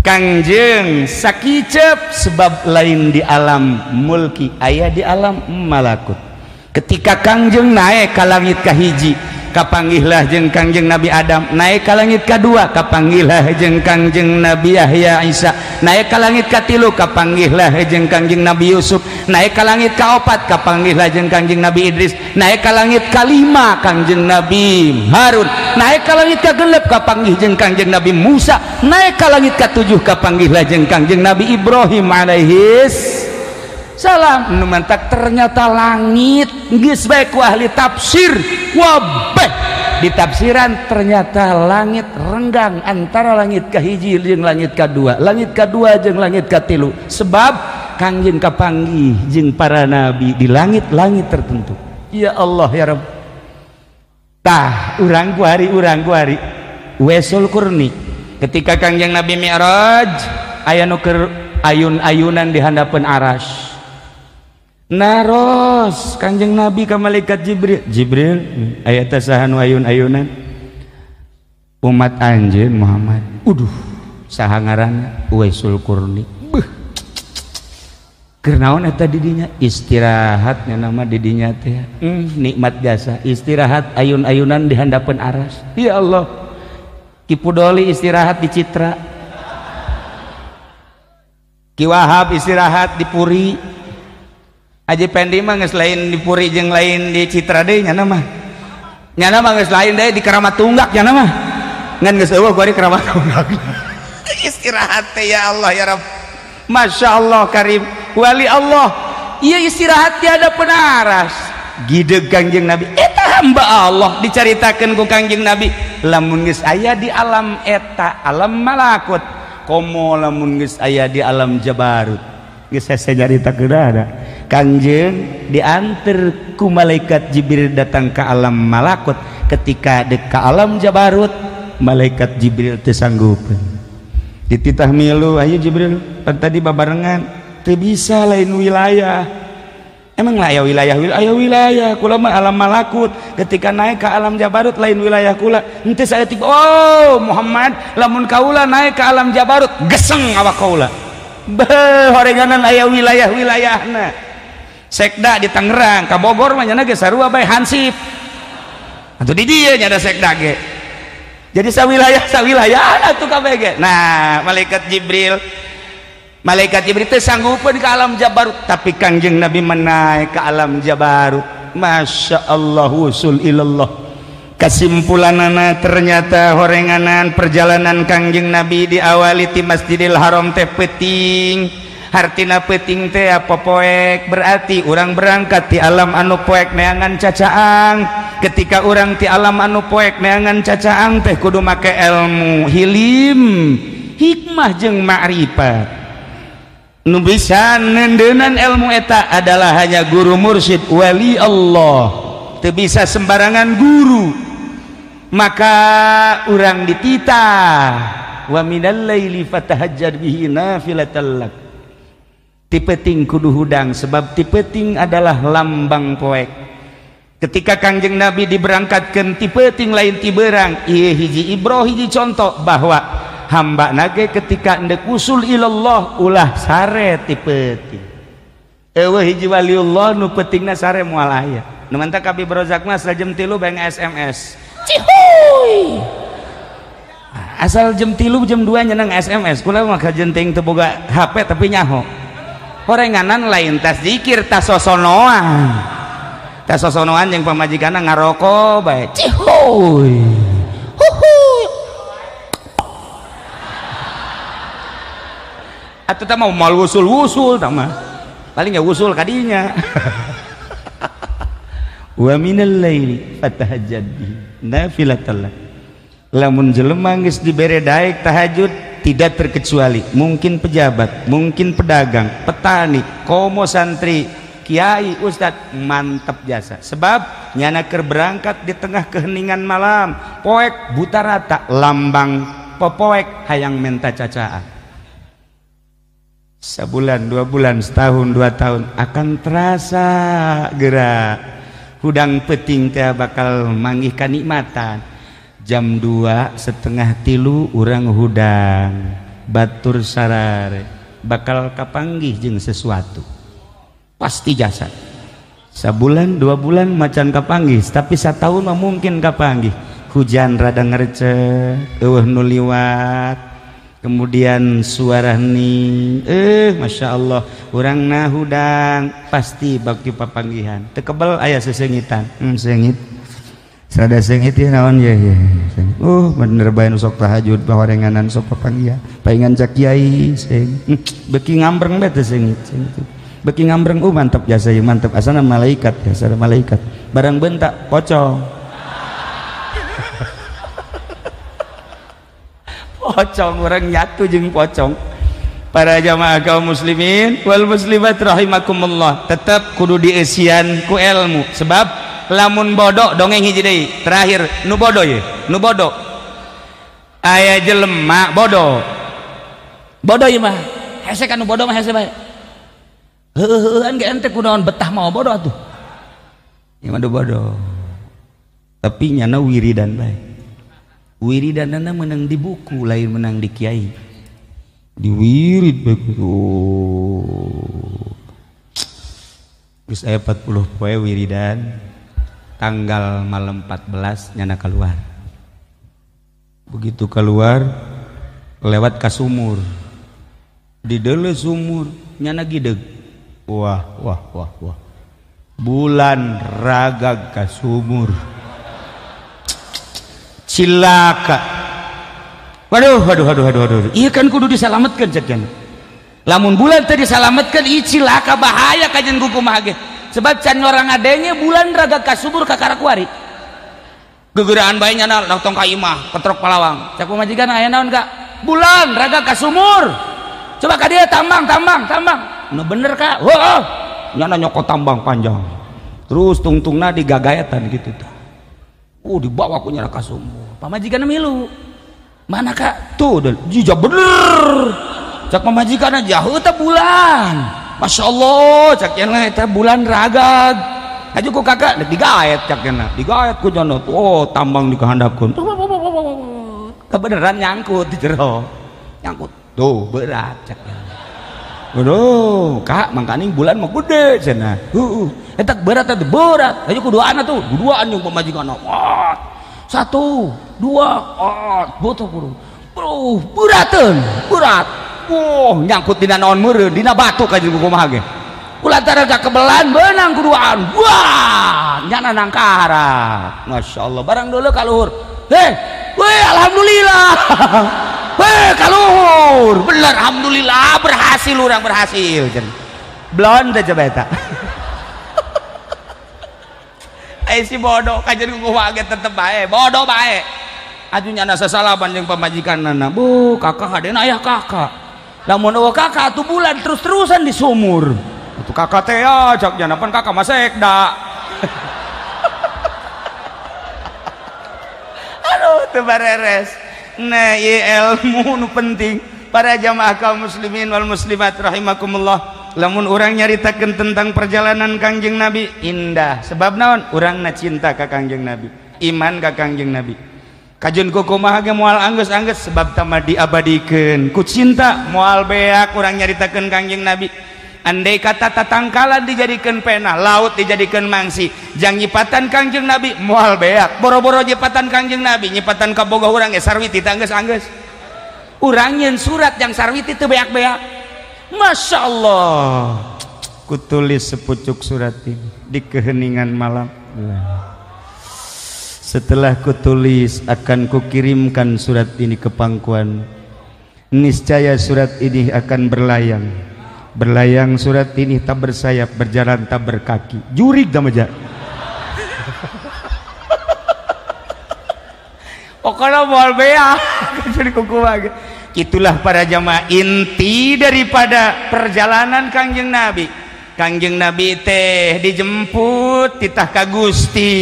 Kangjeng sakicep sebab lain di alam mulki aya di alam malakut. Ketika Kangjeng naik ka langit kahiji, kapanggihlah jeung Kangjeng Nabi Adam, naik ka langit kadua kapanggihlah jeung Kangjeng Nabi Yahya Isa, naik ka langit katilu kapanggihlah jeung Kangjeng Nabi Yusuf, naik ka langit kaopat kapanggihlah jeung Kangjeng Nabi Idris, naik ka langit kalima Kangjeng Nabi Harun, naik ka langit kagenep kapanggih jeung Kangjeng Nabi Musa, naik ka langit katujuh kapanggihlah jeung Kangjeng Nabi Ibrahim alaihis salam. Nu mantak ternyata langit geus bae ku ahli tafsir wabeh ditafsiran ternyata langit renggang antara langit kahiji jeung langit kadua, langit kadua jeung langit katilu, sebab Kangjeng kapanggih jeung para nabi di langit-langit tertentu. Ya Allah ya Rabb. Tah urang kuari Uwaisul Qurni ketika Kangjeng Nabi Mi'raj aya nu keur ayun-ayunan di handapeun aras. Naros Kangjeng Nabi ka malaikat Jibril, Jibril aya teh saha nu ayun-ayunan? Umat anjeun Muhammad. Uduh, saha ngaranna? Uwaisul Qurni. Beuh. Keur naon eta di dinya? Istirahat nya nama di dinya teh. Nikmat jasa istirahat ayun-ayunan di handapeun aras. Ya Allah. Ki Pudoli istirahat di Citra. Ki Wahab istirahat di Puri. Haji Pendi mah geus lain di Puri jeung lain di Citra deui nyana mah. Nyana mah geus lain deui di Keramat Tunggak nyana mah. Ngan geus eueuh gua di Keramat Tunggak. Istirahat teh ya Allah ya Rabb. Masya Allah karim wali Allah. Ieu istirahat tiada penaras. Gideg Kangjeng Nabi eta hamba Allah dicaritakeun ku Kangjeng Nabi lamun geus aya di alam eta alam malakut komo lamun geus aya di alam jabarut. Geus hese nyaritakeun ada. Kangjeng diantar ku malaikat Jibril datang ke alam malakut. Ketika dek ke alam jabarut malaikat Jibril teu sanggupeun. Dititah milu, ayo Jibril pan tadi babarengan teu bisa lain wilayah. Emang lah aya wilayah, aya wilayah kula mah alam malakut. Ketika naik ke alam jabarut lain wilayah kula. Henteu saeutik, oh Muhammad lamun kaula naik ke alam jabarut geseng awak kaula. Beuh horenganan aya wilayah-wilayahna. Sekda di Tangerang, ka Bogor mah nya ge sarua bae hansip. Atuh di dieu nya ada sekda ge. Jadi sawilayah atuh kabeh ge. Nah, malaikat Jibril teh sanggupeun ka alam jabarut, tapi Kangjeng Nabi menaik ke alam jabarut. Masya Allah wusul ilallah. Kesimpulanana ternyata horenganan perjalanan Kangjeng Nabi diawali ti Masjidil Haram teh peuting. Hartina peuting teh apa poek, berarti urang berangkat ti alam anu poek neangan cacaang. Ketika urang ti alam anu poek neangan cacaang teh kudu make ilmu hilim, hikmah jeung ma'rifat. Nu bisa nendeunan ilmu eta adalah hanya guru mursyid wali Allah. Teu bisa sembarangan guru. Maka urang dititah wa minal laili fatahajjad bihi nafilatan lak. Ti peuting kudu hudang sebab ti peuting adalah lambang poek. Ketika Kangjeng Nabi diberangkatkeun ti peuting lain ti beurang, ieu hiji ibroh hiji contoh bahwa hamba nage ketika endek usul ilallah ulah sare ti peuting. Eueuh hiji waliullah nu peutingna sare moal aya. Nu mantak Abi Brozak mah asal jam 3 bae SMS. Cihuy. Asal jam 3 jam 2 nyeneng SMS. Kula mah kajenting teu boga HP tapi nyaho. Horenganan lain tas zikir tas sosonoan. Tas sosonoan jeung pamajikanna ngaroko bae. Cihuy. Huhuy. Atuh tah mau mal wusul-wusul tah mah. Paling ya wusul kadinya. Wa minal laili fatahajjad bihi nafilatan lak. Lamun jelema geus dibere daek tahajud tidak terkecuali mungkin pejabat, mungkin pedagang, petani, komo santri, kiai, ustad, mantap jasa. Sebab nyana keur berangkat di tengah keheningan malam, poek buta rata, lambang popoek hayang menta cacaan. Sebulan, 2 bulan, setahun, 2 tahun akan terasa gerak. Hudang peting teh bakal manggih kanikmatan. Jam 2 setengah tilu urang hudang batur sarare bakal kapanggih jeung sesuatu pasti jasa. Sabulan 2 bulan macan kapanggih, tapi satahun mah mungkin kapanggih. Hujan rada ngerecek, eueuh nu liwat, kemudian suara hening, Masya Allah, urangna hudang pasti bakti papanggihan. Teu kebel aya sesengitan, sengit. Rada sengit ya naon ye ye. Bener bae nu sok tahajud pahorenganan sok papanggihan. Paingan cak kiai seng. Beki ngambreng bae teh sengit. Beki ngambreng mantap jasa ieu mantap asana malaikat jasa malaikat. Barang bentak pocong. Pocong urang nyatu jeung pocong. Para jamaah kaum muslimin wal muslimat rahimakumullah, tetep kudu dieusian ku ilmu sebab lamun bodoh dongeng hiji deui terakhir nu bodoh ye nu bodoh aya jelema bodoh bodoh ieu mah hese kan nu bodoh mah hese bae heueuhan ge ente kunaon betah mau bodoh atuh ieu mah bodoh tapi nyana wiridan bae wiridanna menang di buku lain menang di kiai diwirid bae kudu geus aya 40 poe wiridan tanggal malam 14 nyana keluar. Begitu keluar lewat ka sumur. Di deuleu sumur nyana gideg. Wah wah wah wah. Bulan ragag ka sumur. Cilaka. Waduh waduh waduh waduh waduh. Ieu kan kudu disalametkeun cek cenah. Lamun bulan teh disalametkeun ieu cilaka bahaya kajen kumaha ge. Sebab can orang adanya bulan raga kasubur ka karakuari gegeraan bae nyana tong ka imah ketrok palawang cak pamajikan aya naon kak bulan raga kasumur coba ka dieu tambang tambang tambang nu bener kak heuh nyana nyokot tambang panjang terus tungtungna digagaetan kitu tah dibawa ku nyana kasumur pamajikan milu mana kak tuh jija bener cak pamajikan jauh teh bulan Masya Allah cak yana eta bulan ragag aju ku kakak dek digaet cak yana digaet ku jono tambang dikahandapkeun kebeneran nyangkut di jero nyangkut tuh berat cak yana waduh kak mangkaning bulan mah gede cenah heueuh eta berat eta berat aju ku duaan atuh duaan jeung pamajikan 1 2 butuh kudu bro berateun berat. Nyangkut dina naon meureun dina batu ka jeung kumaha ge kulantaran kakebelan beunang kuduaan wah nyana nangkaharap Masya Allah barang dulu ka luhur heh weh alhamdulillah weh ka luhur bener alhamdulillah berhasil urang berhasil blon teh coba eta ai si bodoh ka jeung kumaha ge tetep bae bodoh bae atuh nyana sasalaban jeung pamajikanna bu kakak hadena ayah kakak lamun eueuh kakak atuh bulan terus-terusan di sumur atuh kakak teh ya cak jana pan kakak mah sekda aduh teu bareres nah ieu ilmu nu penting para jamaah kaum muslimin wal muslimat rahimakumullah lamun urang nyaritakeun tentang perjalanan Kangjeng Nabi indah sebab naon urangna cinta ka Kangjeng Nabi iman ka Kangjeng Nabi kajun kumaha ge moal anggeus-anggeus sebab tama diabadikeun ku cinta moal beak urang nyaritakeun Kangjeng Nabi andai kata tatangkalan dijadikeun pena laut dijadikeun mangsi jang nyipatan Kangjeng Nabi moal beak boro-boro nyipatan Kangjeng Nabi nyipatan kabogoh urang ge sarwiti teh anggeus-anggeus urang nyeun surat jang sarwiti teu beak-beak Masya Allah kutulis sepucuk surat ini di keheningan malam. Setelah kutulis akan kukirimkan surat ini ke pangkuan. Niscaya surat ini akan berlayang. Berlayang surat ini tak bersayap, berjalan tak berkaki. Jurig dah maja. Pokoknya moal beak. Jadi kuku. Itulah para jamaah inti daripada perjalanan Kangjeng Nabi. Kangjeng Nabi teh dijemput titah ka Gusti.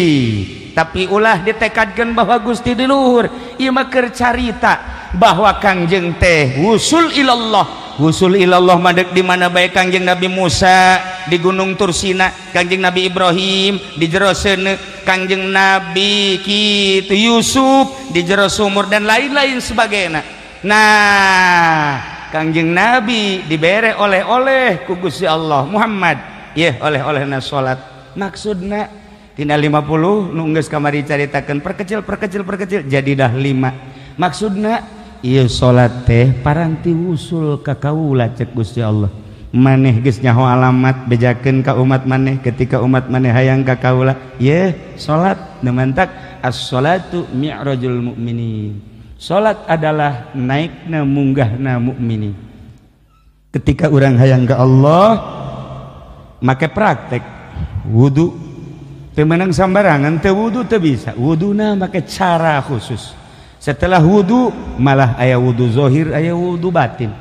Tapi ulah ditekadkan bahwa Gusti di luhur. Ieu mah keur carita bahwa Kangjeng teh wusul ilallah. Wusul ilallah madeg di mana bae Kangjeng Nabi Musa di Gunung Tursina, Kangjeng Nabi Ibrahim di jero seuneu, Kangjeng Nabi kitu Yusuf di jero sumur dan lain-lain sebagainya. Nah, Kangjeng Nabi dibere oleh-oleh ku Gusti Allah Muhammad, yeuh oleh-olehna salat. Maksudna tina 50 nu geus kamari caritakeun perkecil perkecil perkecil jadi dah 5. Maksudna ieu salat teh paranti wusul ka kaula cek Gusti Allah. Maneh geus nyaho alamat bejakeun ka umat maneh ketika umat maneh hayang ka kaula ye salat nu mantak as-salatu mi'rajul mukminin. Salat adalah naikna munggahna mukminin. Ketika urang hayang ka Allah make praktek wudu teu meunang sambarangan, teu wudu teu bisa. Wuduna make cara khusus. Setelah wudu malah aya wudu zahir, aya wudu batin.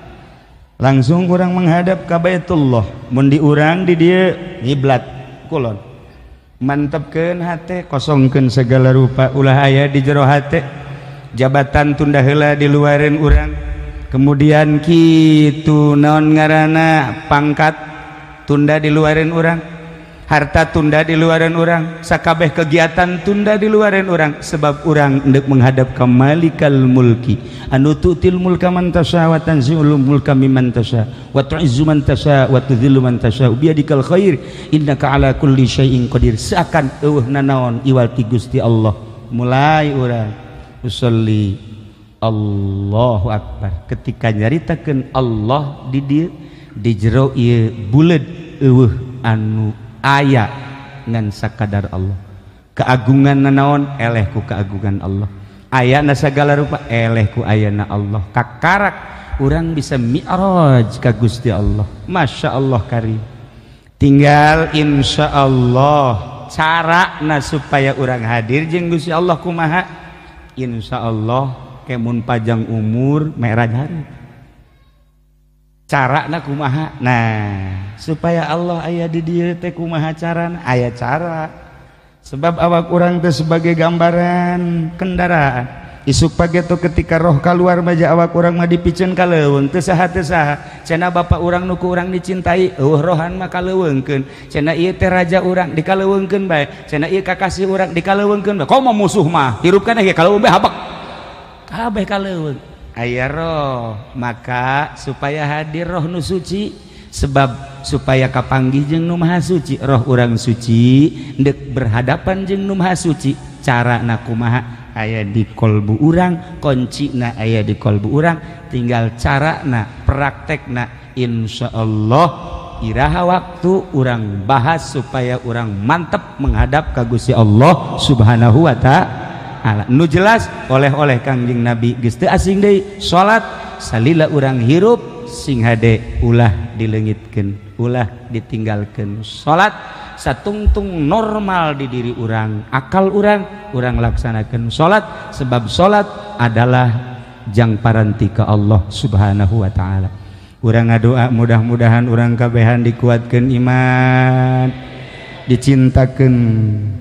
Langsung urang menghadap ka Baitullah. Mun di urang di dieu ngiblat kulon. Mantepkeun hate, kosongkeun segala rupa ulah aya di jero hate. Jabatan tunda heula di luareun urang. Kemudian kitu naon ngaranna pangkat tunda di luareun urang. Harta tunda di luaran urang, sakabeh kegiatan tunda di luaran urang, sebab urang hendak menghadap ke Malikal Mulki anu tu'til mulka man tasha wa tanzi'ul mulka mimman tasha wa tu'izzu man tasha wa tudhillu man tasha biyadikal khair innaka ala kulli syai'in qadir. Seakan eueuh nanaon iwal ti Gusti Allah. Mulai urang usolli Allahu akbar. Ketika nyaritakeun Allah di dieu di jero ieu buleud eueuh anu aya ngan sakadar Allah. Keagungan nanaon eleh ku keagungan Allah. Ayana segala rupa eleh ku ayana Allah. Kakarak urang bisa mi'raj ka Gusti Allah. Masya Allah karim. Tinggal insya Allah carana supaya urang hadir jeung Gusti Allah kumaha. Insya Allah kemun panjang umur mi'raj hari. Carana kumaha? Nah, supaya Allah aya di dieu teh kumaha carana? Aya cara. Sebab awak urang teh sebagai gambaran kendaraan. Isuk pageto ketika roh keluar maja awak urang mah dipiceun ka leuweung teu saha teu saha. Cenah bapak urang nu ku urang dicintai, eueuh rohan mah kaleuweungkeun. Cenah ieu teh raja urang dikaleuweungkeun bae. Cenah ieu kakasih urang dikaleuweungkeun bae. Komo musuh mah hirup kana ge kaleuweung bae habek. Kabeh kaleuweung. Aya roh, maka supaya hadir roh nu suci, sebab supaya kapanggih jeung nu maha suci, roh urang suci ndek berhadapan jeung nu maha suci, carana kumaha aya di kolbu urang, kuncina aya di kolbu urang, tinggal carana praktekna. Insyaallah iraha waktu urang bahas supaya urang mantep menghadap ka Gusti Allah Subhanahu wa ta'ala. Nu jelas oleh-oleh Kangjeng Nabi geus teu asing deui salat salila urang hirup sing hade ulah dileungitkeun, ulah ditinggalkeun. Salat satungtung normal di diri urang, akal urang, urang laksanakeun salat sebab salat adalah jang paranti ka Allah Subhanahu wa taala. Urang ngadoa mudah-mudahan urang kabehan dikuatkeun iman, dicintakeun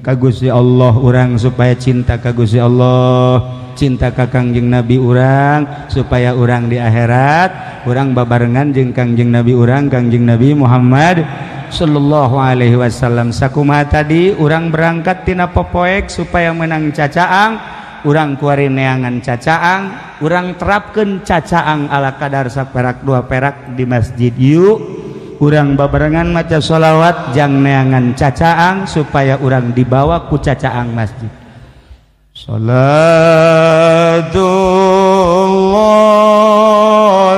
ka Gusti Allah urang supaya cinta ka Gusti Allah, cinta ka Kangjeng Nabi urang supaya urang di akhirat urang babarengan jeung Kangjeng Nabi urang, Kangjeng Nabi Muhammad sallallahu alaihi wasallam. Sakumaha tadi urang berangkat tina popoek supaya menang cacaang, urang kuari neangan cacaang, urang terapkeun cacaang ala kadar saperak dua perak di masjid. Yuk urang babarengan maca sholawat jang neangan cacaang supaya urang dibawa ku cacaang masjid. Salatullah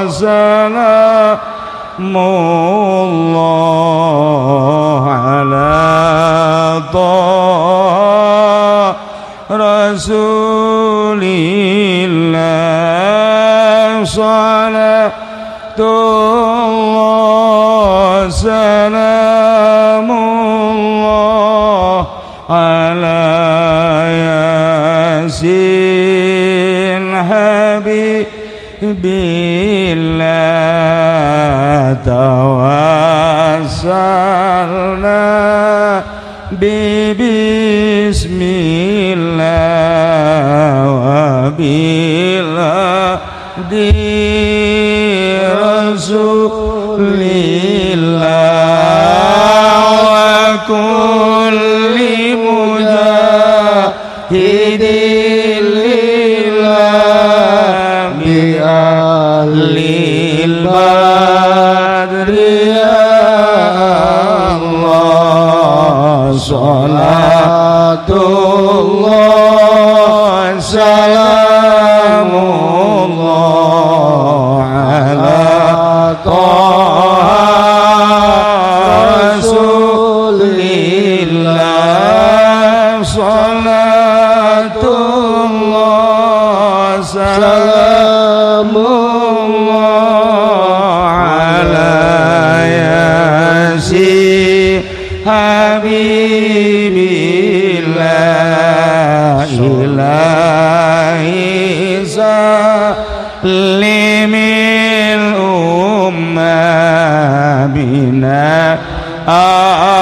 salamullah ala taha rasulillah. Salatullah salamullah ala yasin habibillah. Tawassalna bibismillah wa bilhadi Rasulillah wa kulli mujahidin lillah bi ahlil badri ya Allah. Salatullah salamullah ala Taha Rasulillah. Salatullah salamullah ala Yasin Habibillah. Ilahi salimil umma bina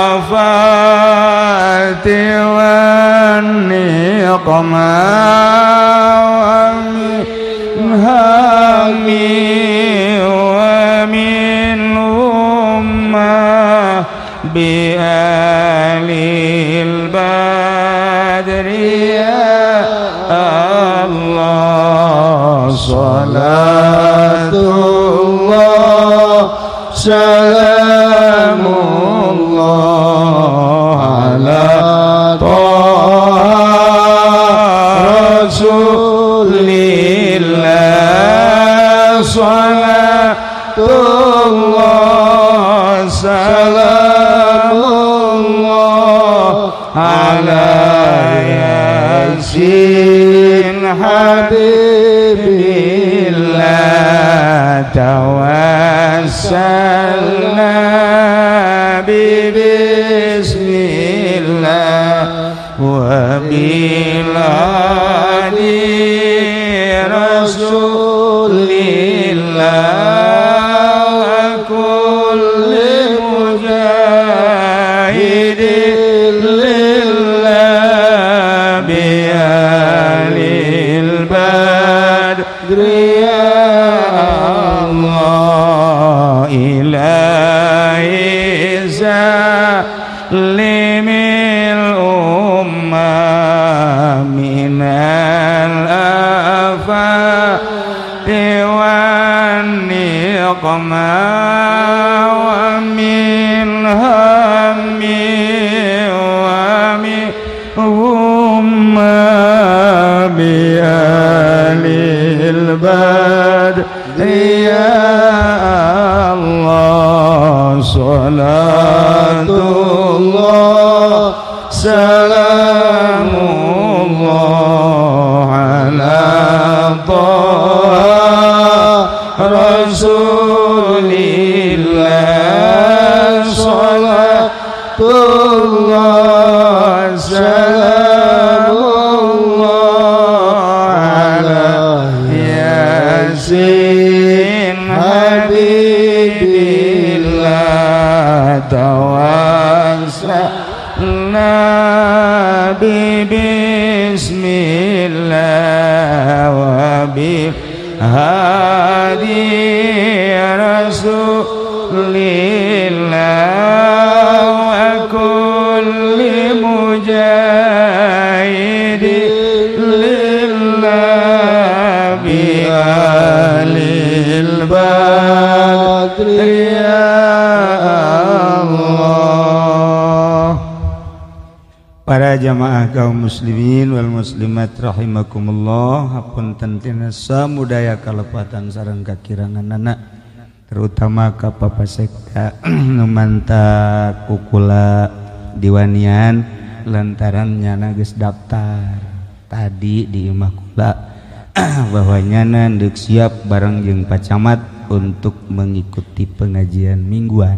afati wan niqma wa min hammi wa min umma bi alil badri ya Allah. Salatullah salamullah ala Taha Rasulillah. Salatullah salamullah ala Yasin Habibillah. Tawassalna bismillah wa biladi Rasulillah wa kulli mujahidin lillah bi alil badri ya Allah. Ilahi salimil umma minal afati wan niqma wa min hammi wa min umma bi alil badri ya Allah. Salatullah salamullah ala Taha Rasulillah. Salatullah salamullah ala Yasin Habibillah. Tawassalna bismillah wa bil hadi Rasulillah wa kulli mujahidin lillah bi alil badri ya Allah. Para jamaah kaum muslimin wal muslimat rahimakumullah, hapunten tina samudaya kalepatan sareng kakiranganana, terutama ka Papa Sekda nu manta kukula diwanian lantaran nyana geus daftar tadi di imah kula bahwa nyana deuk siap bareng jeung Pak Camat untuk mengikuti pengajian mingguan.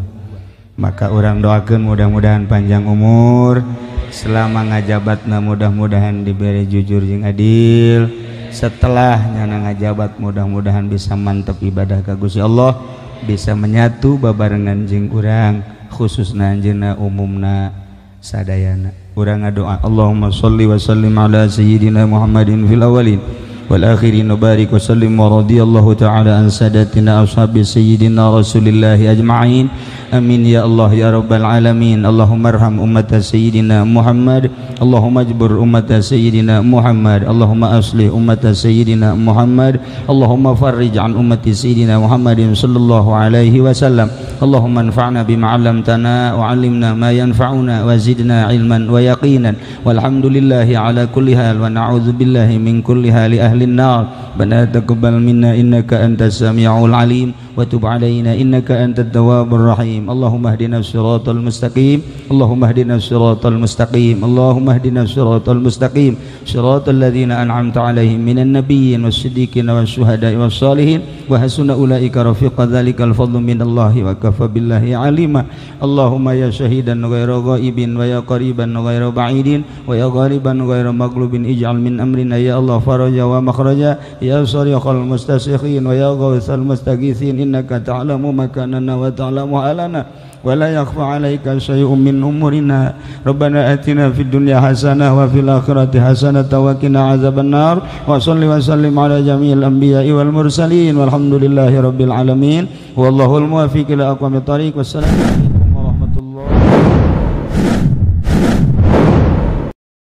Maka orang doakeun mudah-mudahan panjang umur, selama ngajabatna mudah-mudahan diberi jujur jeung adil, setelah nyana ngajabat mudah-mudahan bisa mantep ibadah ka Gusti Allah, bisa menyatu babarengan jeung urang khususna anjeunna umumna sadayana. Urang ngadoa Allahumma sholli wa sallim ala sayyidina Muhammadin fil awwalin wal akhirin wa barik wa sallim wa radiyallahu ta'ala an sadatina ashabi sayyidina Rasulillahi ajma'in Amin ya Allah ya rabbal alamin. Allahumma arham ummat sayyidina Muhammad. Allahumma ajbur ummat sayyidina Muhammad. Allahumma aslih ummat sayyidina Muhammad. Allahumma farrij an ummati sayyidina Muhammadin sallallahu alaihi wasallam. Allahumma anfa'na bima 'allamtana wa 'allimna ma yanfa'una wa zidna 'ilman wa yaqinan. Walhamdulillahi ala kulli hal wa na'udzu billahi min kulli hali ahli an-nar. Rabbana taqabbal minna innaka antas samiul 'alim wa tub 'alaina innaka antat tawwabur rahim. Allahumma ihdina siratal mustaqim. Allahumma ihdina siratal mustaqim. Allahumma ihdina siratal mustaqim. Siratal ladzina an'amta 'alaihim minan nabiyyin was-siddiqin wasyuhada'i was-salihin wa hasuna ulaika rafiqa. Dzalikal fadlu minallahi wa kafa billahi 'alima. Allahumma ya syahidan ghaira ghaibin wa ya qariban ghaira ba'idin wa ya ghaliban ghaira maghlubin ij'al min amrina ya Allah faraja wa makhraja ya sariqal mustasikhin wa ya ghawthal mustaghithin innaka ta'lamu makanana wa ta'lamu halana wa la yakhfa 'alaika syai'un min umurina. Rabbana atina fid dunya hasanah wa fil akhirati hasanah wa qina 'adzabannar. Wa shalli wa sallim 'ala jami'il anbiya'i wal mursalin walhamdulillahi rabbil alamin. Wallahul muwaffiq ila aqwamit thariq. Wassalamu